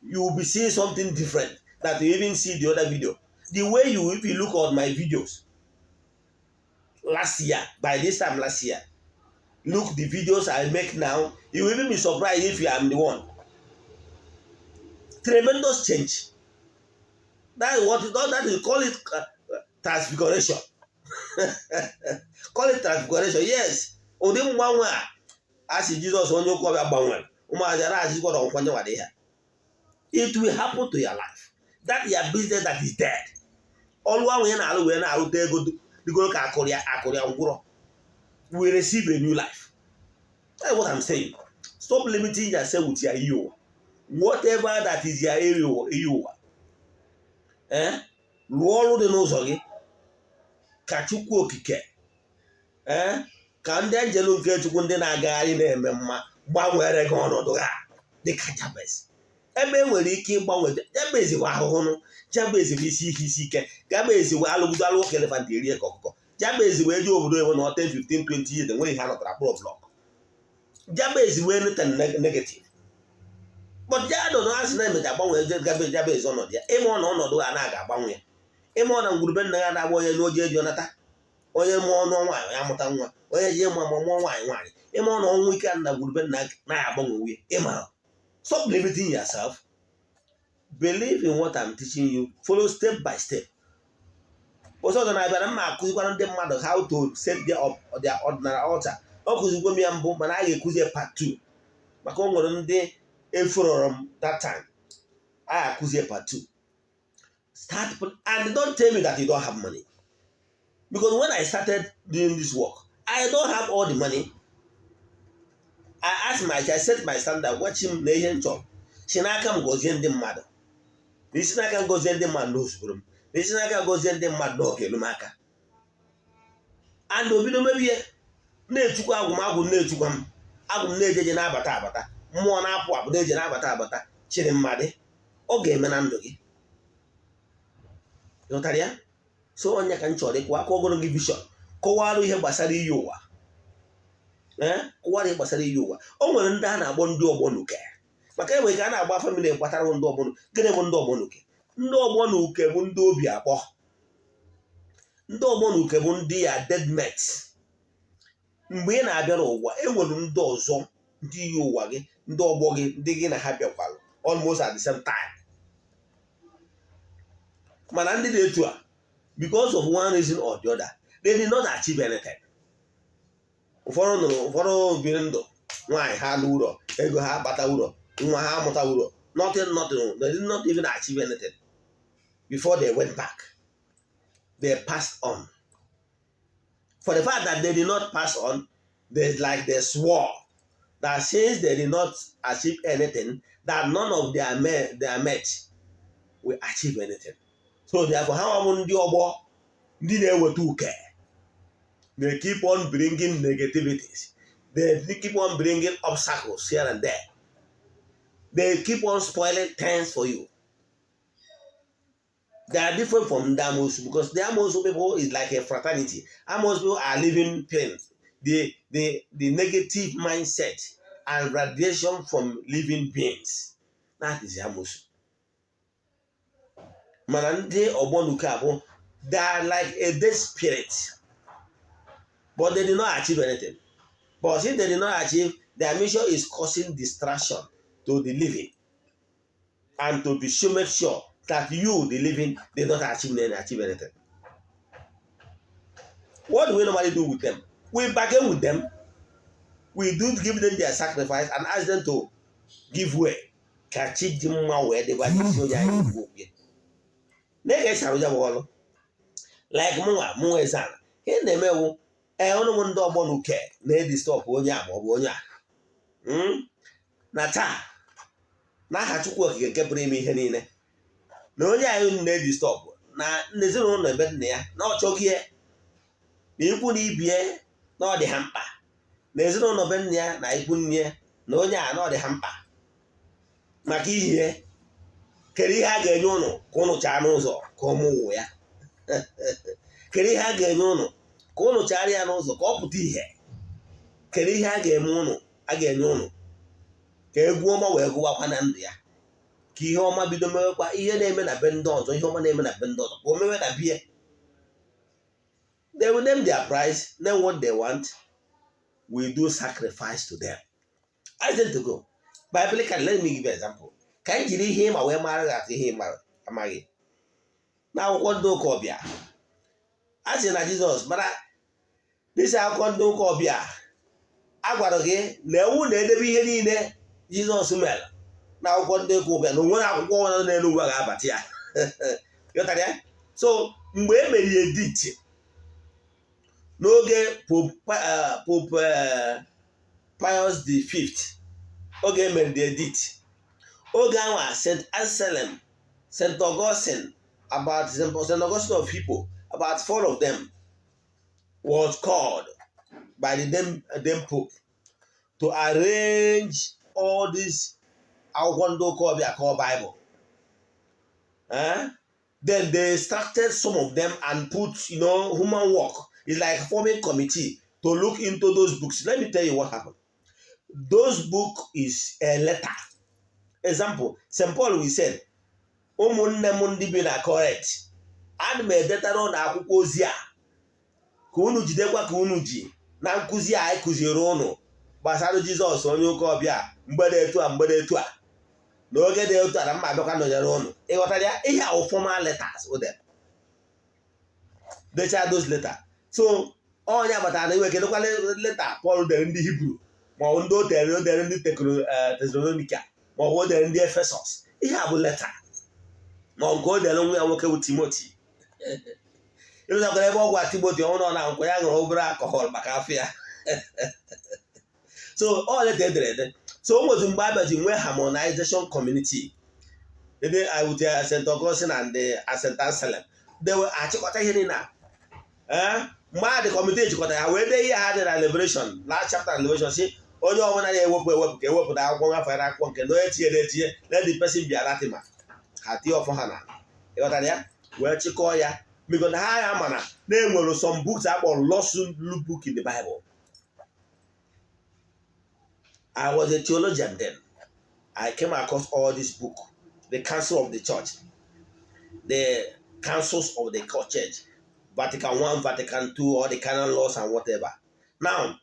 Speaker 3: you will be seeing something different that you even see the other video. The way you, if you look at my videos last year, by this time last year, look the videos I make now, you will even be surprised if you am the one. Tremendous change. That is what that is, call it transfiguration. Call it transfiguration. Yes. Ụdị mgbanwe a a sị Jizọs onye ụka ọbịa gbanwere ụmụazị na-achịkwa ọnkwanye nwere ha. It will happen to your life. That your business that is dead. Ọrụ ahụ ya na-alụ wee na-arụta ego digoro ka akụrụ ya ngwụrọ will receive a new life. That's what I'm saying. Stop limiting yourself with your ego. Whatever that is your ego. Rụọ ọrụ dị n'ụzọ gị ka Chukwu okike ka ndị anjelu nke Chukwu ndị na-agagharị na-eme mma gbanwere gị ọnọdụ ha dịka Jabez. Ebe e nwere ike ịgbanwe Jabez bụ ahụhụ, Jabez bụ isi ihe isi ike, Jabez wee alụgide alụ nwoke elephant erie ka ọkụkọ, Jabez wee jee obodo ebe na 10, 15, 20 years enweghị ha nọtara kpụrụ block. Jabez wee neta negative. But jadọ na asị na-emecha agbanwe Jabez ọnọdụ ya. Ịma ọ na ọnọdụ ha na-aga agbanwe ya. Ịma ọ na ngwurube nna ya na-agba onye n'oji eji ọnata, onye mụọ ọnụ nwaanyị ya mụta nwa, onye ji ịmụ ama mụọ nwaanyị nwaanyị. Ịma ọ na ọnwụ ike na ngwurube nna na-agbanwe nwunye. Ịma stop limiting yourself. Believe in what I'm teaching you. Follow step by step. Ọzọ ọzọ na-abịa na mma akụzikwara ndị mmadụ how to set their ordinary altar. Ọ kụzigwo m ya mbụ mana a ga-ekuzi part 2 maka o nwere ndị eforọrọ m that time. A ga-akụzi part 2. Start and don't tell me that you don't have money. Because when I started doing this work, I don't have all the money. I asked my I set my standard, watch him na ihe m chọrọ. Si n'aka m gọzie ndị mmadụ. N'isi n'aka m gọzie ndị mmadụ n'ozugbo m. N'isi n'aka m gọzie ndị mmadụ n'oge elu m aka. And obido mebi ihe na-echukwa agwụ m agwụ m na-echukwa m. Agwụ m na-ejeje na-abata abata. Mmụọ na-apụ apụ na-eje na-abata abata. Chịrị mmadụ. Ọ ga-eme na ndụ gị. Ịghọtara ya? So onye ka m chọrọ ịkwa akọgoro gị vision, kọwara ihe gbasara iyi ụwa. Ee, kọwara ihe gbasara iyi ụwa. O nwere ndị a na-akpọ ndị ọgbọ nuke, maka enwere ka a na-agba family gbatara ndị ọgbọ. Gịnị bụ ndị ọgbọ nuke? Ndị ọgbọ nuke bụ ndị obi akpọ. Ndị ọgbọ nuke bụ ndị ya dead mates. Mgbe ị na-abịa n'ụwa, e nwere ndị ọzọ, ndị iyi ụwa gị, ndị ọgbọ gị, ndị gị na ha bịakwalụ almost at the same time. Mana ndị dị etu a, because of one reason or the other, they did not achieve anything. Ụfọdụ nụrụ, ụfọdụ biri ndụ nwaanyị, ha alụ ụlọ, ego ha akpata ụlọ, nwa ha amụta ụlọ, nothing, nothing. They did not even achieve anything before they went back. They passed on. For the fact that they did not pass on, they like they swore that since they did not achieve anything, that none of their men, their mates, will achieve anything. So therefore, ha bụ ndị ọgbọ, ndị na-eweta uke. They keep on bringing negativities. They keep on bringing obstacles here and there. They keep on spoiling things for you. They are different from the Amosu because the Amosu people is like a fraternity. Amosu people are living things. The negative mindset and radiation from living beings. That is the Amosu. Mana ndị ọgbọnuke abụ, they are like a dead spirit. But they did not achieve anything. But since they did not achieve, their mission is causing distraction to the living and to be sure, make sure that you, the living, did not achieve anything. What do we normally do with them? We bargain with them. We do give them their sacrifice and ask them to give way. Ka chi dị mma wee dịba n'isi onye anyị ekwu okwu ya. Na-ege esi arụja bụ ọrụ. Like mụnwa Eze-Ana. Ihe na-eme wụ, ee, ọnụ m ndị ọgbọ n'uke na-edisturb onye a maọbụ onye a. Na taa, n'aha Chukwu Okike nke pụrụ ime ihe niile, na onye anyị na-edisturb na ezinụlọ ebe nna ya na ọ chọghị ya, na ikwu na ibie na ọ dị ha mkpa, na ezinụlọ be nna ya na ikwu nne ya na onye a na ọ dị ha mkpa maka ihe kedu ihe a ga-enye ụnụ ka ụnụ chaa n'ụzọ ka ụmụ ụwa ya. Kedu ihe a ga-enye ụnụ ka ụnụ chara ya n'ụzọ ka ọ pụta ihe? Kedu ihe a ga-eme ụnụ, a ga-enye ụnụ ka egwu ọma wee gụwakwa na ndụ ya, ka ihe ọma bido mewekwa, ihe na-eme na be ndị ọzọ, ihe ọma na-eme na be ndị ọzọ, ka o mewe na bie? They will name their price, name what they want. We do sacrifice to them, ask them to go. Biblically, let me give you an example ka anyị jiri ihe ịma wee mara gị atụ ihe ịma amaghị. N'akwụkwọ ndị ụka ọbịa, a sị na Jizọs mara dịsị. Akwụkwọ ndị ụka ọbịa a gwara gị na ewu na-edebe ihe niile Jizọs mere na akwụkwọ ndị ụka ọbịa, na onwere akwụkwọ ọbụla n'elu ugbu a ga-abata ya. Ghọtara ya? So mgbe e mere edit n'oge Pope Pius the Fifth, oge e mere the edit, oge anwa St. Anselm, St. Augustine, about St. Augustine of Hippo, about four of them was called by the then Pope to arrange all these akwụkwọ ndị ụka ọbịa called Bible. Eh? Then they extracted some of them and put, human work. It's like forming committee to look into those books. Let me tell you what happened. Those book is a letter. Example, St. Paul, we said, "Ụmụnne m ndị bi na Corinth, ana m edetara ụnụ akwụkwọ ozi a ka unu jidekwa ka unu ji na nkụzi a anyị kụziri ụnụ gbasara Jizọs onye ụka ọbịa, mgbe dị etu a, mgbe dị etu a, n'oge dị etu a, na mma abịakwa nọnyere ụnụ." Ịghọtara ya? Ihe a formal letters o dere, dechaa those letter. So onye abatara na iwe kedụkwa leta Pọl dere ndị Hibru, ma ọ bụ ndị o dere ndị Tesalonika, ma ọ bụ o dere ndị Efesọs. Ihe a bụ leta, ma ọ nke o dere nwa ya nwoke bụ Timoti. Ịrụzakwara ebe ọ gwa Timoti ọnwụ na nkwa ya ṅụrụ obere alcohol maka afọ ya. So ọ leta edere ede. So o nwezi mgbe abịaji nwee harmonization community ebe with St. Augustine and the St. Anselm. They were achịkọta ihe niile a. Mgbe a dị committee chịkọtara ya wee dee ihe ha dị na Revelation, last chapter na Revelation, si onye ọbụla na-ewepụ ewepụ ka ewepụta akwụkwọ ngafere akwụkwọ nke na onye tinyere etinye, let the person be anathema. Ha tie ọfọ ha na. Ịghọtara ya? Wee chịkọọ ya, because na ha ya mana na-enwere some books akpọrọ lost book in the Bible. I was a theologian then. I came across all this book, the Council of the Church, the councils of the church, Vatican 1, Vatican 2, all the canon laws and whatever. Now,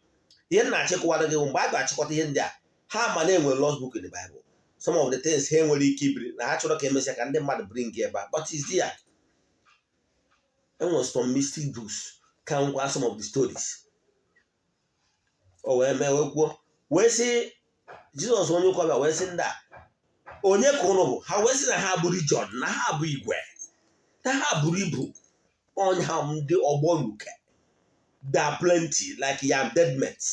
Speaker 3: ihe m na-achịkọwara gị bụ, mgbe a ga-achịkọta ihe ndị a, ha ma na-enwe lost book in the Bible. Some of the things ha enwere ike ibiri na ha chọrọ ka emesịa ka ndị mmadụ bring ebe a, but is there. Enwere some mystic books ka nkwa some of the stories. O wee mee, wee kwuo, wee sị Jizọs onye ụka ọbịa wee sị ndị a, "Onye ka ụnụ bụ?" Ha wee sị na ha bụ legion, na ha bụ igwe, na ha buru ibu, onye ha ndị ọgbọ nuke, they are plenty like yam dead mate.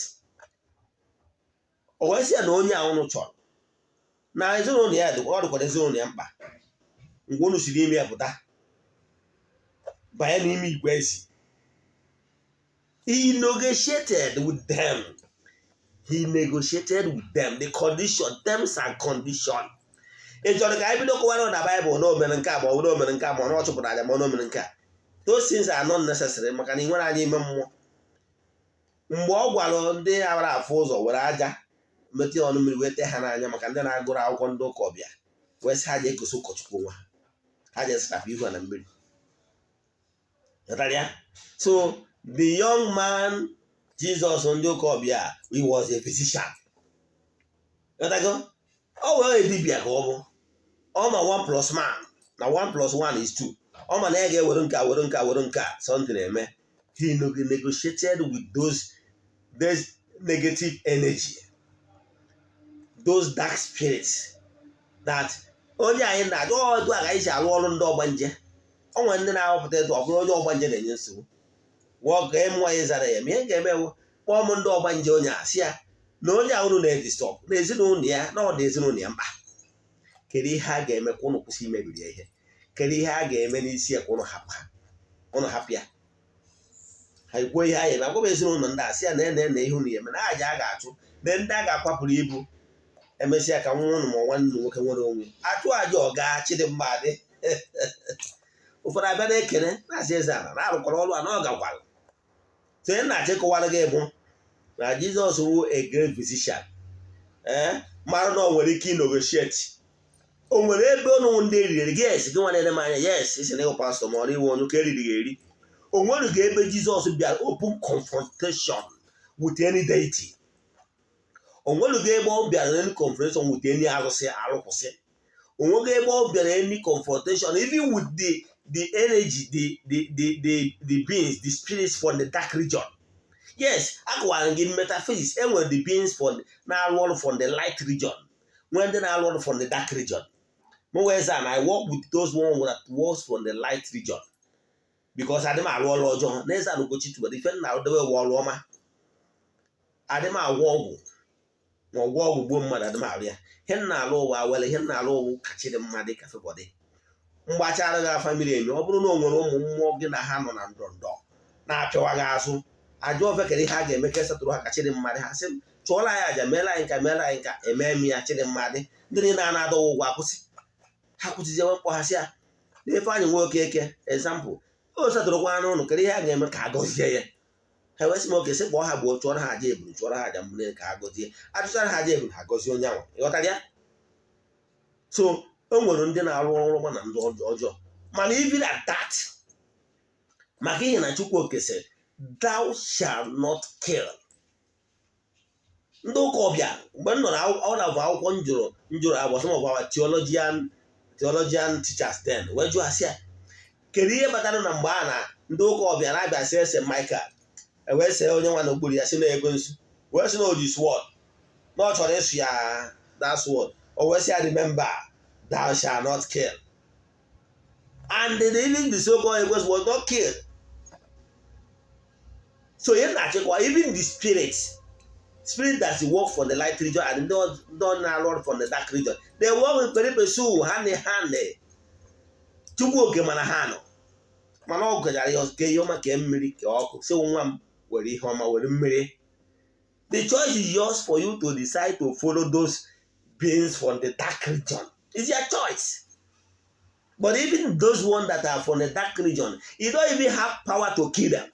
Speaker 3: O wee sị ya na onye a ụnụ chọrọ na ezinụlọ ya dịkwa, ọ dịkwara ezinụlọ ya mkpa. Mgbe unu si n'ime ya pụta banye n'ime igwe ezi. He negotiated with them. He negotiated with them the condition, terms and condition. Ị chọrọ ka anyị bido kọwara na Baịbụl na o mere nke a, ma ọ bụ na o mere nke a, ma ọ na ọ chụpụrụ aja, ma ọ na o mere nke a? Those things are not necessary, maka na ị nwere anya ime mmụọ. Mgbe ọ gwara ndị ara afụ ụzọ were aja metụ ya ọnụ mmiri wee tee ha n'anya, maka ndị na-agụrụ akwụkwọ, ndị ụka ọbịa, wee sị ha ji egosi ụkọchukwu nwa ha ji esachapụ ihu ha na mmiri. Ghọtara ya? So the young man Jesus ndị ụka ọbịa, he was a physician. Ghọtago? Ọ wee dibịa ka ọ bụ. Ọ ma 1 plus man na 1 plus 1 is 2. Ọ ma na ya ga-ewere nke a, were nke a, were nke a, something eme. He negotiated with those negative energy, those dark spirits that onye anyị na-ajụ ọdụ a ka anyị si arụ ọrụ. Ndị ọgbanje, o nwere ndị na-ahọpụta etu ọ bụrụ onye ọgbanje na-enye nsogbu wụọ ka ịmụọ ya zara ya. Ma ihe ga-eme bụ kpọọ m ndị ọgbanje onye a, sị ya na onye a unu na-e disturb na ezinụlọ ya, na ọ dị ezinụlọ ya mkpa. Kedu ihe a ga-eme ka ụnụ kwụsị imebiri ya ihe? Kedu ihe a ga-eme n'isi ya ka ụnụ hapụ ha, ụnụ hapụ ya? Ha ekwuo ihe a ga-eme. Agwaba ezinụlọ ndị a, sị ya na ene na ihe unu ya eme, na aja a ga-achụ, na ndị a ga-akwapụrụ ibu, emesịa ka nwa ụnụ ma nwanne ụnụ nwoke nwere onwe. Achụ aja, ọga chidimma adị. Ụfọdụ abịa na-ekene, na-asị eze ala na-arụkwara ọrụ a na ọ gakwara. So ihe na-achịkọwara gị bụ na Jizọs wụ a great physician. Ee, mara na ọ nwere ike negotiate. O nwere ebe ụnụ ndị eriri gị, yes, gị nwa na-ene m anya, yes, isi na ịwụ pastọ ma ọ na iwe onye ụka eriri gị eri. O nwere ebe Jizọs bịara open confrontation with any deity? O nwere ebe ọ bịara any confrontation with any arụsị, arụkwụsị? O nweghị ebe ọ bịara any confrontation even with the energy, the beings, the spirits from the dark region? Yes, akọwara gị metaphysics. Enwere the beings for na-arụ ọrụ from the light region, nwee ndị na-arụ ọrụ from the dark region. M wee sị na I work with those one that works from the light region, because adị m arụ ọrụ ọjọọ n'eze na Ugochi tubelu ife m na-arụdobe wụ ọrụ ọma. Adị m agwọ ọgwụ ma ọgwụ ọgwụ gbuo mmadụ, adị m arụ ya. Ihe m na-alụ ụwa were ihe m na-alụ ụwụ kachiri mmadụ ka febọdị mgbachara gị afa miri emi. Ọ bụrụ na o nwere ụmụ mmụọ gị na ha nọ na ndọndọ na-apịawa gị azụ, ajụ ofekere ihe a ga-eme ka esatụrụ ha ka chịrị mmadụ, ha sị m chụọla anyị aja, meela anyị nka, meela anyị nka, eme m ya, chịrị mmadụ. Ndị niile na-adọghị ụgwọ akwụsị, ha kwụsịzie mkpọ ha sị ya na Ifeanyị nwoke eke example o setụrụkwa anụ ụnụ. Kedu ihe a ga-eme ka a gọzie ya? Ha wee sị m oke sị kpọọ ha gbuo, chụọrọ ha aja eburu, chụọrọ ha aja mbunye ka ha gọzie. Achụchara ha aja eburu, ha gọzie onye ahụ. Ịghọtara ya? So o nwere ndị na-arụ ọrụ ọma na ndị ọjọọ, mana even at that, maka ihe na Chukwu oke sịrị, "Thou shall not kill." Ndị ụka ọbịa, mgbe m nọ na ọ na-abụ akwụkwọ m jụrụ, m jụrụ agba some of our theologian teachers then, wee jụọ asị ya, kedu ihe kpatara na mgbe a na ndị ụka ọbịa na-abịa sị ese Michael, ewee see onye nwa n'okpuru ya, si na ekwensu, wee sị na o ji sword, na ọ chọrọ ịsụ ya that sword, o wee sị ya, "Remember, thou shall not kill"? And even the so-called ekwensu was not killed. So ihe na-achịkwa, even the spirit that work for the light region and ndị na-arụ ọrụ from the dark region, they work with pari passu, hand in hand. Chukwu oke mana ha nọ, mana ọ gụchara ya ke ihe ọma, kee mmiri, kee ọkụ, sị nwa m were ihe ọma, were mmiri. The choice is yours for you to decide to follow those beings from the dark region. It's your choice. But even those ones that are from the dark region, you don't even have power to kill them.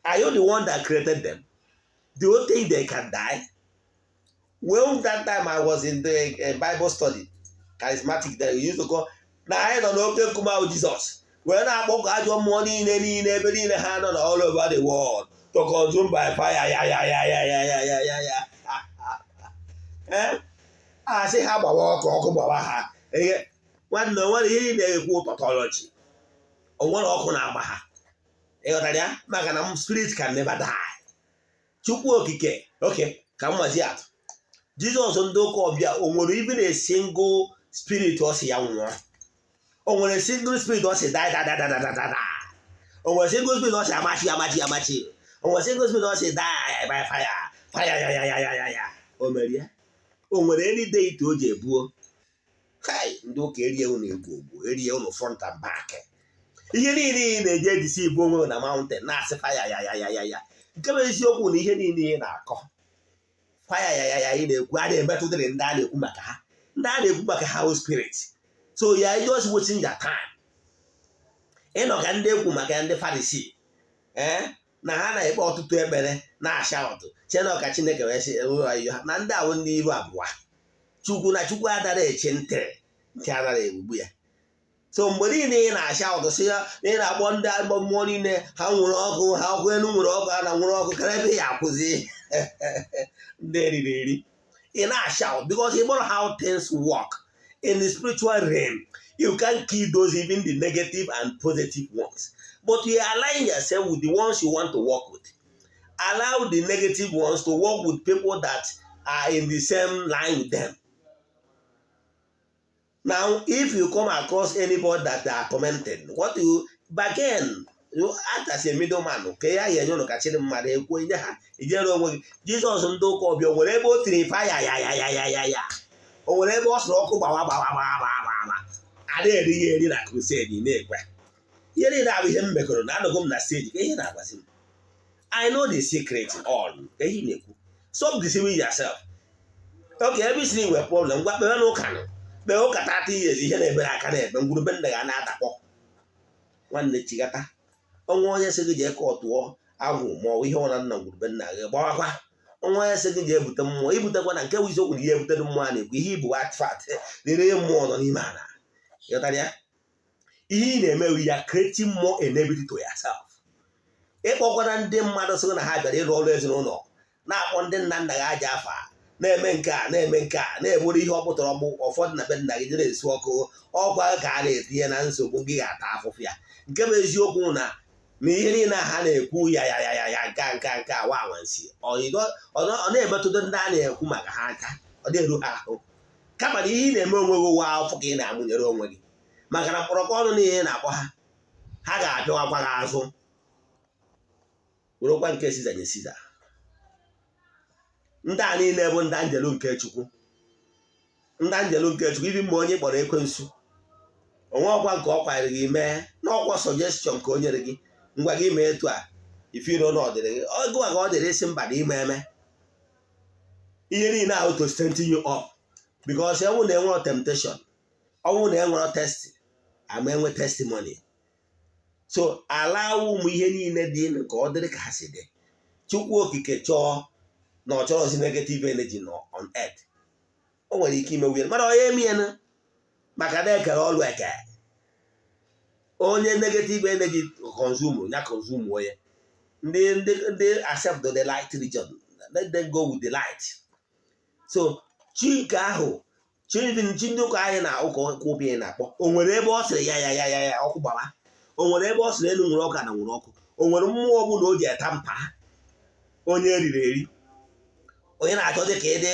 Speaker 3: Are you the one that created them? Do you think they can die? Well, that time I was in the Bible study, charismatic, that we used to go, na anyị nọ n'oke nkume ahụ Jizọs wee na-akpọkọ ajọ mmụọ niile niile ebe niile ha nọ na all over the world to consume by fire, ya ya ya ya ya ya ya ya ya. Eh, a sị ha gbawa ọkụ, ọkụ gbawa ha. Ihe nwanne, o nwere ihe na-ekwu tautology, o nwere ọkụ na-agba ha, ịghọtara ya? Maka na spirit can never die. Chukwu Okike oke ka mmazi atụ Jizọs ndị ụka ọbịa, o nwere even a single spirit ọ sị ya nwụọ? O nwere single spirit ọ sị die, die, die, die, die, die, die? O nwere single spirit ọ sị amachi, amachi, amachi? O nwere single spirit ọ sị die by fire, fire, ya ya ya ya ya ya? O mere ya? O nwere any deity o ji ebuo? Kai, ndị ụka erie unu egwu ogbu, erie unu front and back. Ihe niile ị na-eje ejisi ibu onwe na mountain na-asị fire, ya ya ya ya ya, nke bụ eziokwu na ihe niile ị na-akọ, fire, ya ya ya, ị na-ekwu a na-emetụdịrị ndị a na-ekwu maka ha, ndị a na-ekwu maka ha wụ spirit. So ya just wasting your time. Ịnọ ka ndị ekwu maka ndị Farisi, ee, na ha na-ekpe ọtụtụ ekpere na-asha ụtụ chee na ọka Chineke wee sị ha na ndị awụ ndị iru abụọ. Chukwu na Chukwu adara eche ntị ntị adara egbugbu ya. So mgbe niile ị na-asha ụtụ sị ya na ị na-akpọ ndị agbọ mmụọ niile ha nwere ọkụ, ha ọkụ elu nwere ọkụ, ha na nwere ọkụ karịa ebe ya akwụzi ndị eriri eri. Ị na-asha because you know how things work in the spiritual realm. You can kill those, even the negative and positive ones, but you align yourself with the ones you want to work with. Allow the negative ones to work with people that are in the same line with them. Now, if you come across anybody that are commenting, what you bargain, you act as a middleman ka ya ya enye ụnụ ka chịrị mmadụ ekwu nye ha ijere onwe gị. Jizọs ndị ụka ọbịa, o nwere ebe o tiri fire, ya ya ya ya ya ya? O nwere ebe ọ sịrị ọkụ gbawa, gbawa, gbawa, gbawa, gbawa? A na-eri ya eri na crusade na-ekwe ihe niile abụ ihe m mekọrọ na anọgo m na stage ka ihe na-agwazi m. I know the secret all ka ihe na-ekwu. Stop deceiving yourself. Okay, ebe isi nwere problem, ngwa kpewe n'ụka nụ, kpee ụka 30 years, ihe na-ebere aka na-ebe ngwurube nna ga na-adakpọ. Nwanne, chigata ọnwa onye sị gị jee ka ọ tụọ agwụ ma ọ bụ ihe ọna nna ngwurube nna gị gbawakwa. Ọnwa onye sị gị jee bute mmụọ, ibutekwa na nke bụ isiokwu na ihe ebutere mmụọ a na-ekwu ihe ibu artifact rere mmụọ nọ n'ime ala, ịghọtara ya? Ihe ị na-eme, ya creating more enmity to yourself. Ịkpọkwara ndị mmadụ sị na ha bịara ịrụ ọrụ ezinụlọ, na-akpọ ndị nna nna gị aja afa, na-eme nke a, na-eme nke a, na-eburu ihe ọ pụtara ọgbụ ụfọdụ na be nna gị jere esi ọkụ ọkwa ka a na-etinye na nsogbu gị ga-ata afụfụ ya. Nke bụ eziokwu na na ihe niile ha na-ekwu ya ya ya ya ya nke a nke a nke a wa anwansi, ọ na-emetụta ndị a na-ekwu maka ha aka, ọ na-eru ha ahụ, kama na ihe ị na-eme onwe gị ụwa afọ ka ị na-amụnyere onwe gị, maka na mkpọrọkọ ọnụ niile ị na-akpọ ha, ha ga-apịawakwa gị azụ. Werekwa nke Siza nye Siza. Ndị a niile bụ ndị anjelu nke Chukwu, ndị anjelu nke Chukwu. Ibi mgbe onye kpọrọ ekwensu onwe ọkwa nke ọ kwanyere gị mee n'ọkwa suggestion ka o nyere gị, ngwa gị mee etu a ifiro na ọdịrị gị ọgụwa ka ọ dịrị isi mba na ime eme ihe niile ahụ to strengthen you up, because enwụ na enwero temptation, ọnwụ na enwero test, ama enwe testimony. So allow ụmụ ihe niile dị ka ọ dịrị ka ha si dị. Chukwu Okike chọọ na ọ chọrọzi negative energy nọ on earth, o nwere ike ime nwunye mana onye emiena maka na ekere ọlụ eke. Onye negative energy consume ya, consume onye ndị accept the light region, let them go with the light. So chi nke ahụ, chi chi ndị ụka anyị na ụka ụka na-akpọ, o nwere ebe ọ sịrị ya ya ya ya ya ọkụ gbara? O nwere ebe ọ sịrị elu nwere ọkụ na nwere ọkụ? O nwere mmụọ ọbụla o ji eta mpa onye eriri eri, onye na-achọ dị ka ịdị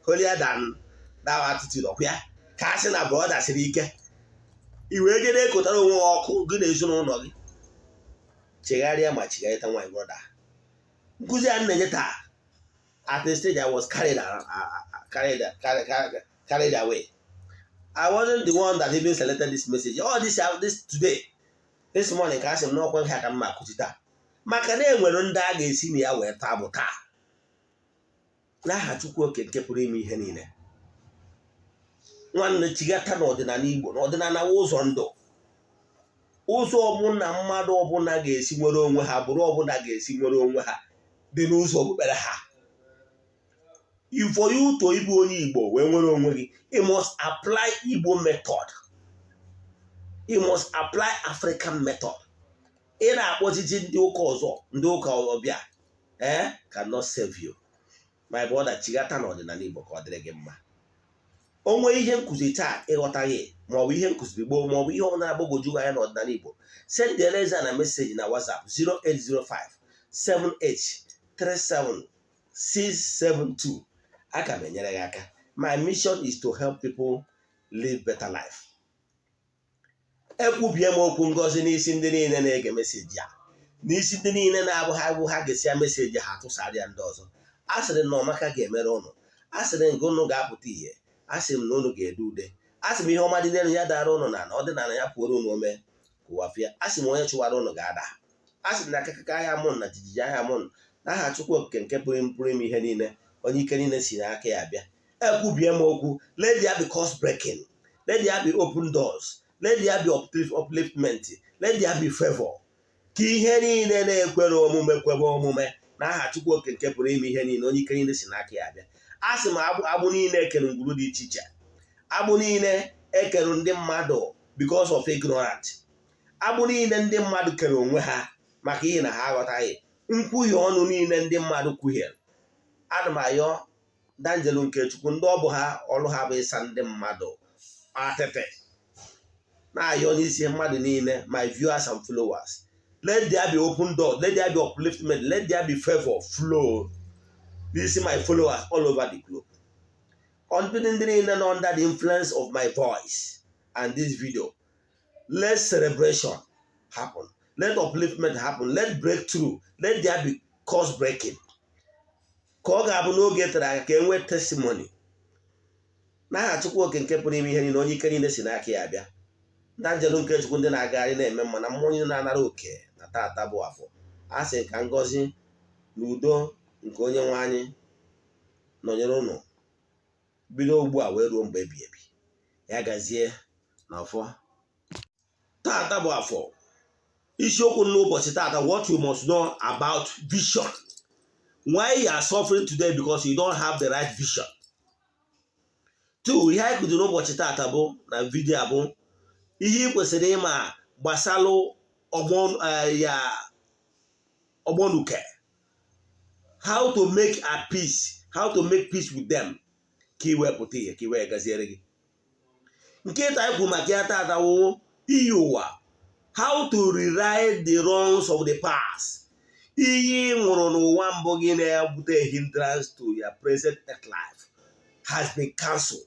Speaker 3: holier than thou attitude ọkwa ya ka a sị na brother siri ike i wee jee na-ekotara onwe gị ọkụ gị na ezinụlọ gị. Chegharịa ma chigharịta nwaanyị. Brother, nkụzi a na-enye taa, at the stage I was carried away. I wasn't the one that even selected this message. All this today, this morning, ka a sị m n'ọkwa nke a ka m ma akụzi taa, maka na enwere ndị a ga-esi na ya wee taa bụ taa. N'aha Chukwu Oke nke pụrụ ime ihe niile. Nwanne, chigata n'ọdịnala Igbo. N'ọdịnala wụ ụzọ ndụ, ụzọ ọbụla mmadụ ọbụla ga-esi nwere onwe ha, bụrụ ọbụla ga-esi nwere onwe ha dị n'ụzọ okpukpere ha. For you to ịbụ onye Igbo wee nwere onwe gị, you must apply Igbo method, you must apply African method. Ị na-akpọchichi ndị ụka ọzọ, ndị ụka ọbịa cannot save you, my brother. Chigata n'ọdịnala Igbo ka ọ dịrị gị mma. O nwee ihe nkụzi taa ịghọtaghị, maọbụ ihe nkụziri gboo, maọbụ ihe ọbụla na-agbagwoju anya n'ọdịnala Igbo, send eze na message na WhatsApp 0805 7837 672. Aga m enyere gị aka. My mission is to help people live better life. Ekwubie m okwu ngọzi n'isi ndị niile na-ege message a, n'isi ndị niile na-abụ ha bụ ha ga-esi message ha tụsara ya ndị ọzọ. A sịrị na ọmaka ga-emere ụnụ, a sịrị nke ụnụ ga-apụta ìhè, a sị m na ụnụ ga-ede ude, a sị m ihe ọma dị n'elu ya dara ụnụ na ọdịnala ya pụoro ụnụ ome ka ụwa fịa. A sị m onye chụwara ụnụ ga-ada. A sị m na akakaka ahịa mụn na jijiji ahịa mụn n'aha Chukwu Okike nke pụrụ ime ihe niile, onye ike niile si n'aka ya bịa. Ekwubie m okwu: let there be curse breaking, let there be open doors, let there be upliftment, let there be favor, ka ihe niile na-ekwere omume kwebe omume n'aha Chukwu Okike nke pụrụ ime ihe niile, onye ike niile si n'aka ya bịa. A sị m agbụ niile ekere ngwuru dị iche iche, agbụ niile ekere ndị mmadụ because of ignorant, agbụ niile ndị mmadụ kere onwe ha maka ihe na ha aghọtaghị, nkwuhie ọnụ niile ndị mmadụ kwuhiere, ana m ayọ danjelu nke Chukwu, ndị ọ bụ ha ọrụ ha bụ ịsa ndị mmadụ atịtị, na-ayọ n'isi mmadụ niile, my viewers and followers, let there be open door, let there be upliftment, let there be favor flow n'isi my followers all over the globe, ndị niile nọ under the influence of my voice and this video. Let celebration happen, let upliftment happen, let breakthrough, let there be curse breaking, ka ọ ga-abụ n'oge tere aka ka e nwee testimony n'aha Chukwu Oke nke pụrụ ime ihe niile, onye ike niile si n'aka ya bịa. Ndị anjelu nke Chukwu, ndị na-agagharị na-eme mma, na mmụọ niile na-anara oke na tata bụ afọ, a sị ka ngọzi na udo nke onye nwe anyị nọnyere ụnụ bido ugbu a wee ruo mgbe ebi ebi. Ya gazie. Na ọfọ tata bụ afọ, isiokwu n'ụbọchị tata: what you must know about vision, why you are suffering today because you don't have the right vision. Two, ihe anyị kụziri n'ụbọchị tata bụ na video a bụ ihe ị kwesịrị ịma gbasalụ ọgbọ ya ọgbọnuke, how to make a peace, how to make peace with them, ka ị wee pụta ihe, ka ị wee gaziere gị. Nke ịta anyị kwuru maka ya tata wụ iyi ụwa, how to rewrite the wrongs of the past. Iyi ị ṅụrụ n'ụwa mbụ gị na-ebute hindrance to your present earth life has been cancelled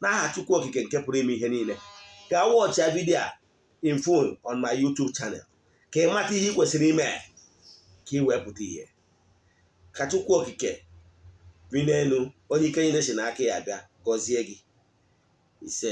Speaker 3: n'aha Chukwu Okike nke pụrụ ime ihe niile. Ka watch ya video a in full on my YouTube channel ka ị mata ihe ị kwesịrị ime ka ị wee pụta ihe. Ka Chukwu Okike bi n'elu, onye ike niile si n'aka ya bịa, gọzie gị. Ise.